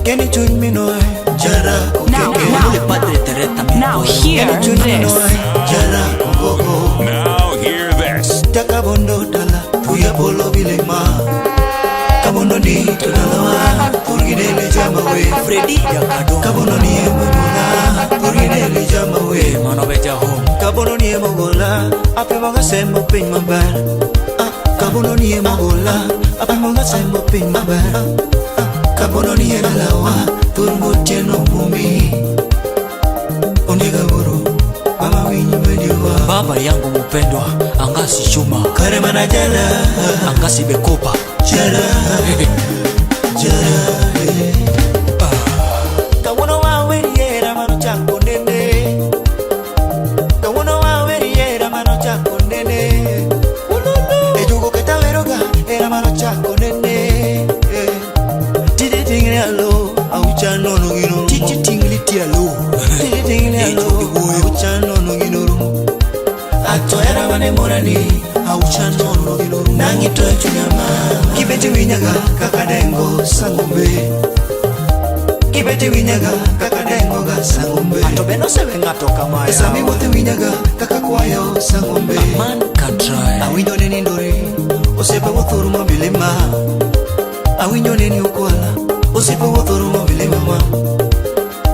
Keni chuny minoe Jara Now, now, now hear this. Jara gogo. Now hear this. Takabondo dala Tuya polo bilema Kabondo ni todalawa Turginele jamawe Freddy Jakado Kabondo ni emogola Turginele jamawe Mano beja home Kabondo ni emogola Ape mga semo piny maber. Kabondo ni emogola Ape mga semo piny maber. Kabondo ni edalawa Turgo tieno mumi Ondiga guru Mama winyi mediwa. Baba yangu mupendwa Angasi Chuma Kare mana jala Angasi Bekopa Jala Jala. Kawono waweriera mano chako nene. Kawono waweriera mano chako nene. Ejugo ketaweroga era mano chako nene. Titi tingli alo aucha nono gino. Titi tingli tialo Titi tingli alo aucha nono gino. Ato era mane morani aucha nono gino. Nangi to chunyama kibeti winyaga kakadengo sangombe. Kibeti winyaga kakadengo ga sangombe. Ato beno sewe ngato kama ya Sami wote winyaga kakakwayo sangombe. A man can try. Awinjo neni ndore osiepe wuoth rumo milima. Awinjo neni okwala osiepe wuoth rumo milima ma.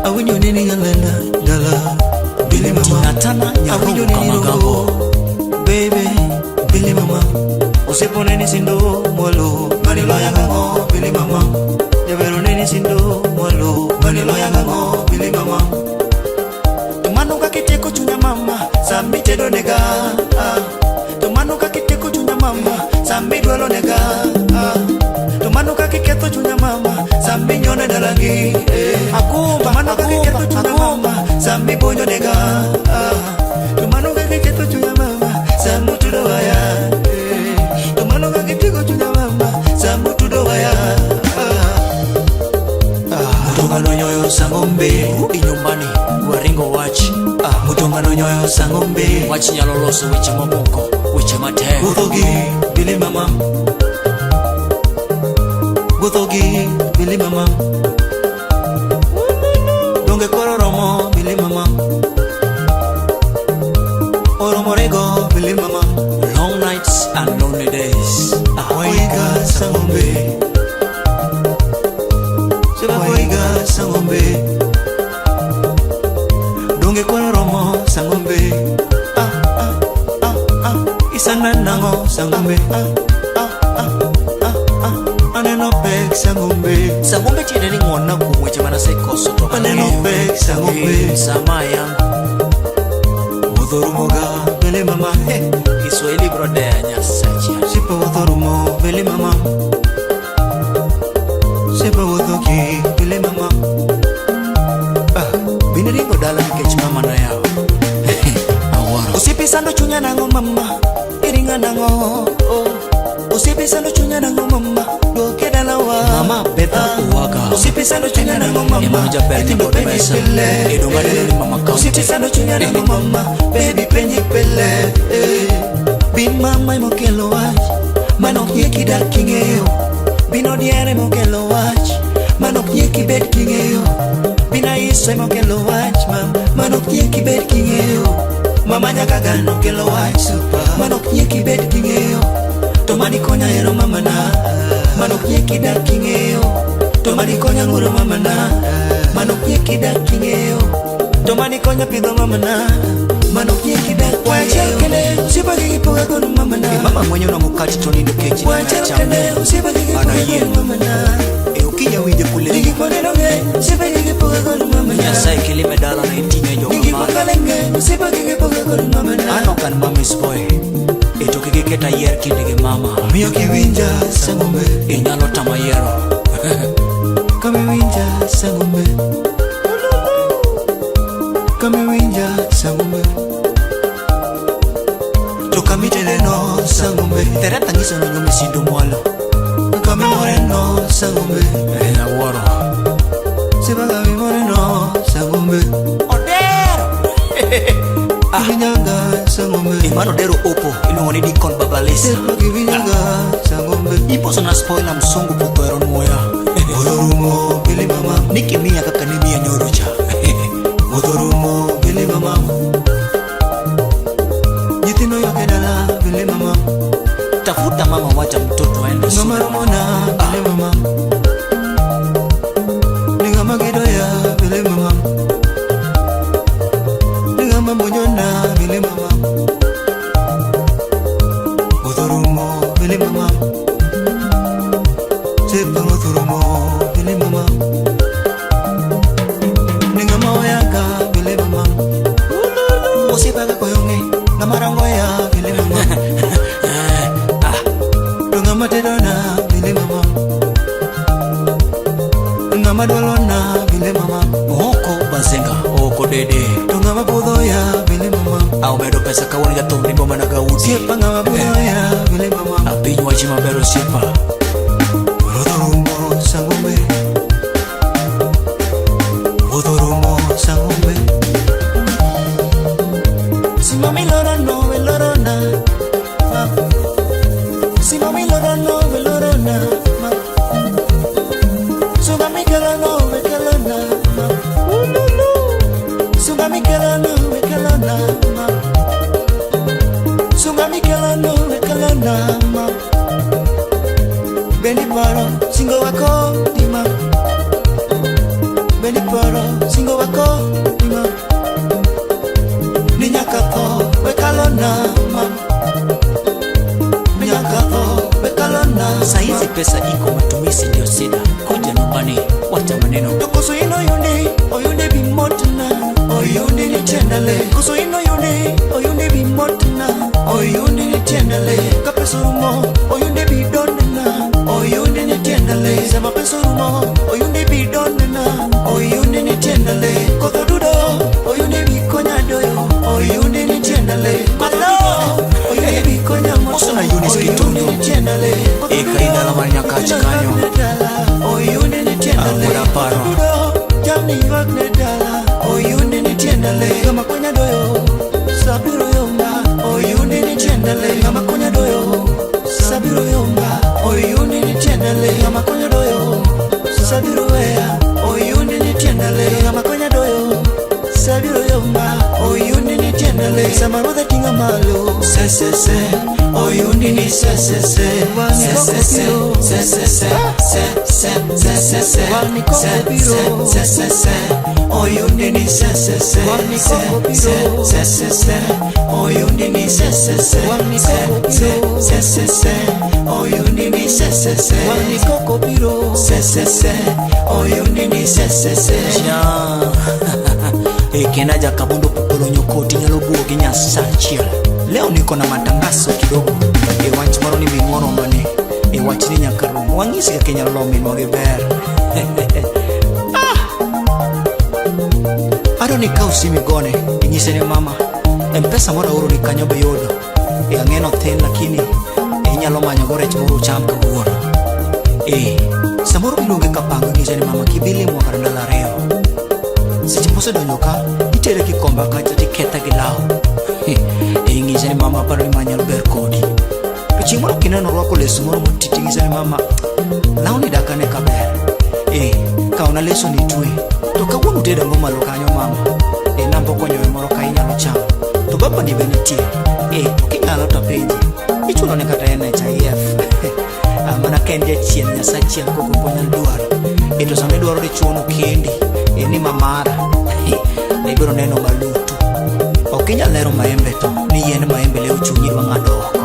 Awinjo neni nyalenda dala bilima ma. Tinatana Awinjo nyarongo neni kama rogo gambo baby bilima ma. Osiepo neni sindo mwalo mani loya ng'o bilima ma. Jabero neni sindo mwalo mani loya ng'o bilima ma. To mano kaka itieko chunya mama sami tedo nega. To mano kaka itieko chunya mama sami dwalo nega. To mano kaka iketho chunya mama sami nyone dalagi. Akumba To mano kaka iketho chunya mama sami bonyo nega. To mano kaka iketho chunya mama sami tudo waya. To mano kaka itieko chunya mama sami tudo waya. Mutongano nyoyo sangombe Rudi nyumbani waringo wach. Mutongano nyoyo sangombe Wach nyalo loso weche mamoko weche matek. Guthogi bili mama Guthogi bili mama Donge koro romo bili mama Oromo rego bili mama. Long nights and lonely days. Waiga sangombe Seba waiga sangombe Donge koro romo sangombe. Ah ah ah ah Isana nango sangombe. Ah ah ah ah ah Aneno pek sangombe. Sangombe tiende ni ng'wonna kuom weche manasekoso to Aneno ang'eyo. pek sangombe. Sama yangu Wuotho rumoga bele mama. Hey. Kiswahili bro deya nyasacha. Sipa wuotho rumo bele mama. Sipa wuotho ki bele mama. Bende ringo dala nikech mama noyawo. Awuoro. Osiepe sando chunya nang'o mama iringa nang'o. Osiepe sando chunya nang'o mama duoke dalawa. Mama Betha Owaga. Osiepe sando chunya nang'o mama Ema jaber nyithindo ni kod penji pesa. pile. E donga neno ni mama kaunti. Osiepe sando chunya nang'o mama baby penji pile. Bin mama emokelo wach mano ok yie kidak king'eyo. Bin odiere emokelo wach mano ok yie kibed king'eyo. Bin aiso emokelo wach mam mano ok yie kibed king'eyo. Mama nyaka gano kelo wach super mano ok yie kibed king'eyo. To mani konya hero mamana mano ok yie kidak king'eyo. To mani konya ng'uro mamana mano ok yie kidak king'eyo. To mani konya pidho mamana mano ok yie kidak king'eyo. Wachiel kende osiepa kik ipoga godo mamana. Mama ng'wenyo na mukati to nindo kech ni Wachiel cham. kende osiepa kik ipoga Ana yie. godo mamana. E okinya winje kule. Nigi kuonde ng'eny osiepa kik ipoga godo mamana. Nyasaye kilime dala na iting'e joka Nigi malo. kuonde osiepa kik ipoga godo mamana. An ok an mommy's boy. E to kik iket ayier kinde gi mama. Miyo kiwinja sangombe Inyalo tama yiero. Kamiwinja sangombe Kamiwinja sangombe To kamiteleno sangombe Tereta nyiso nonyume sindo mwalo. Kamimoreno sangombe Awuoro. Seba kamimoreno sangombe Odero. Kivinyanga sangombe Emmanuel Odero Opo iluongo ni Deacon Babalisa. Seba kivinyanga sangombe Imposo na spoiler msungu puthero nuoya. Odhorumo bili mama. Nikimiya kaka nimiya nyoro cha. Odhorumo bili mama. Nyithindo ywak e dala bili mama. Tafuta mama, wacha mtoto aende shule. Ng'ama romona bili mama. Ni ng'ama gidoya bili mama. Ni ng'ama muonyona bili mama. Odhorumo bili mama. Sepa odhorumo bili mama. Ni ng'ama oyanga bili mama. Osiepaga koyong'e ng'ama rangoya bili mama. To ng'ama tedona bili mama. Ng'ama dwalona bili mama. Oko bazenga, oko dede. To ng'ama budhoya bili mama. Au medo pesa kawuono jathum ni boma na gaudi. Osiepa ng'ama budhoya bili mama. Apiny wachi maber osiepa. Odhorumo sangombe. Odhorumo sangombe. Simami lorano velorona. Ma. Simami lorano velorona. Ma. Sugami kelano vekelona. Ma. Ululu. Sugami kelano vekelona. Ma. Sugami kelano vekelona. Ma. Bendi paro singo wako dima. Bendi paro singo wako dima. Ni nyaka tho wekalona ma. Ni nyaka tho wekalona. Saizi pesa iko, matumizi ndio sida. Kuja nyumbani, wacha maneno. To koso in oyundi, oyundi bi motna, oyundi ni tiendale. Koso in oyundi, oyundi bi motna, oyundi ni tiendale. Ka pesa orumo, oyundi bi dondna, oyundi ni tiendale. Sama pesa orumo, oyundi bi dondna, oyundi ni tiendale. Koth odudo, oyundi bi konya doyo, oyundi ni tiendale. Koth odudo, oyundi bi konya moto, Uso na Eunice oyundi Kitondo. ni tiendale. Koth Eka odudo, idala mar Nyakach kanyo. oyundi ni tiendale. Wuod aparo. Odudo, jamni ywak ne dala, oyundi ni tiendale. Ng'ama konya doyo, sabiro yomba, oyundi ni tiendale. Ng'ama konya doyo, sabiro yomba, oyundi ni tiendale. Ng'ama konya doyo, sabiro weya, oyundi ni tiendale. Ng'ama konya doyo, sabiro yomba, oyundi ni tiendale. Sama ruodha ting'a malo, se se se, oyundi ni se se se, se se se, se se se, se se se se se, se se se se se, oyundi ni se se se, se se se se se, oyundi ni se se se, se se se se se, oyundi ni se se se, se se se, oyundi ni se se se. Ja. E kenda jakabondo pokolo nyokoti nyalo buo gi Nyasachiel. Leo niko na matangazo kidogo. E wach moro ni minwa romane. E wach ni nyaka rum. Wang'isi kaka inyalo lo minwa gi ber. Ah! Adwa ni ikaw simu igone, inyise ni mama, M-Pesa moro aoro ni kanyo be yudo. E ang'e thin lakini e inyalo manyo go rech moro ucham kawuono. E samoro iluonge kapango inyise ni mama kibi limwa kata ndalo ariyo. Seche mosedonjo ka, itere kikomba kacha tikethe gi law. E ing'ise ni mama aparo ni ma nyalo ber kodi. To chieng' moro kineno orwako leso moro moti ting'ise ni mama, lawni dak ane ka ber. E, kawna leso ni itwe. To kawuono utedo ang'o malo kanyo mama? E namba okonyowe moro ka inyalo chamo. To baba ni be nitie. E, to kinyalo to apenji. Ichulo ne kata NHIF. Ah, mana ka en jachien Nyasachiel koko ok onyal dwaro. E to sama idwaro dichuo no kendi, e ni mamara. E ibiro neno malutu. Ok inyal lero maembe to ni yiend maembe leo chunyi dwa ng'ado oko.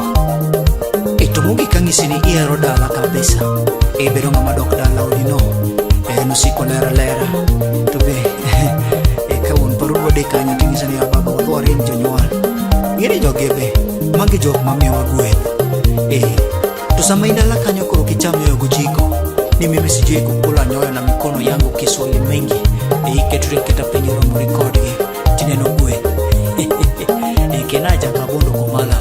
E to mogik ang'isi ni ihero dala kabisa. E ibedo ng'ama dok dala odino. En osiko lera lera. To be e ka wuon paru dwa dhi kanyo ting'ise ni baba wadhi warim jonyuol. Ing'e ni jogi be, magi jok mamiyowa gweth. E to sama in dala kanyo koro kicham nyoyo gojiko ni mimi sijui kukula nyoyo na mikono yangu kiswahili mengi e iketri aketa piny iromori kodgi tineno gweth. E kenaja kabondo komala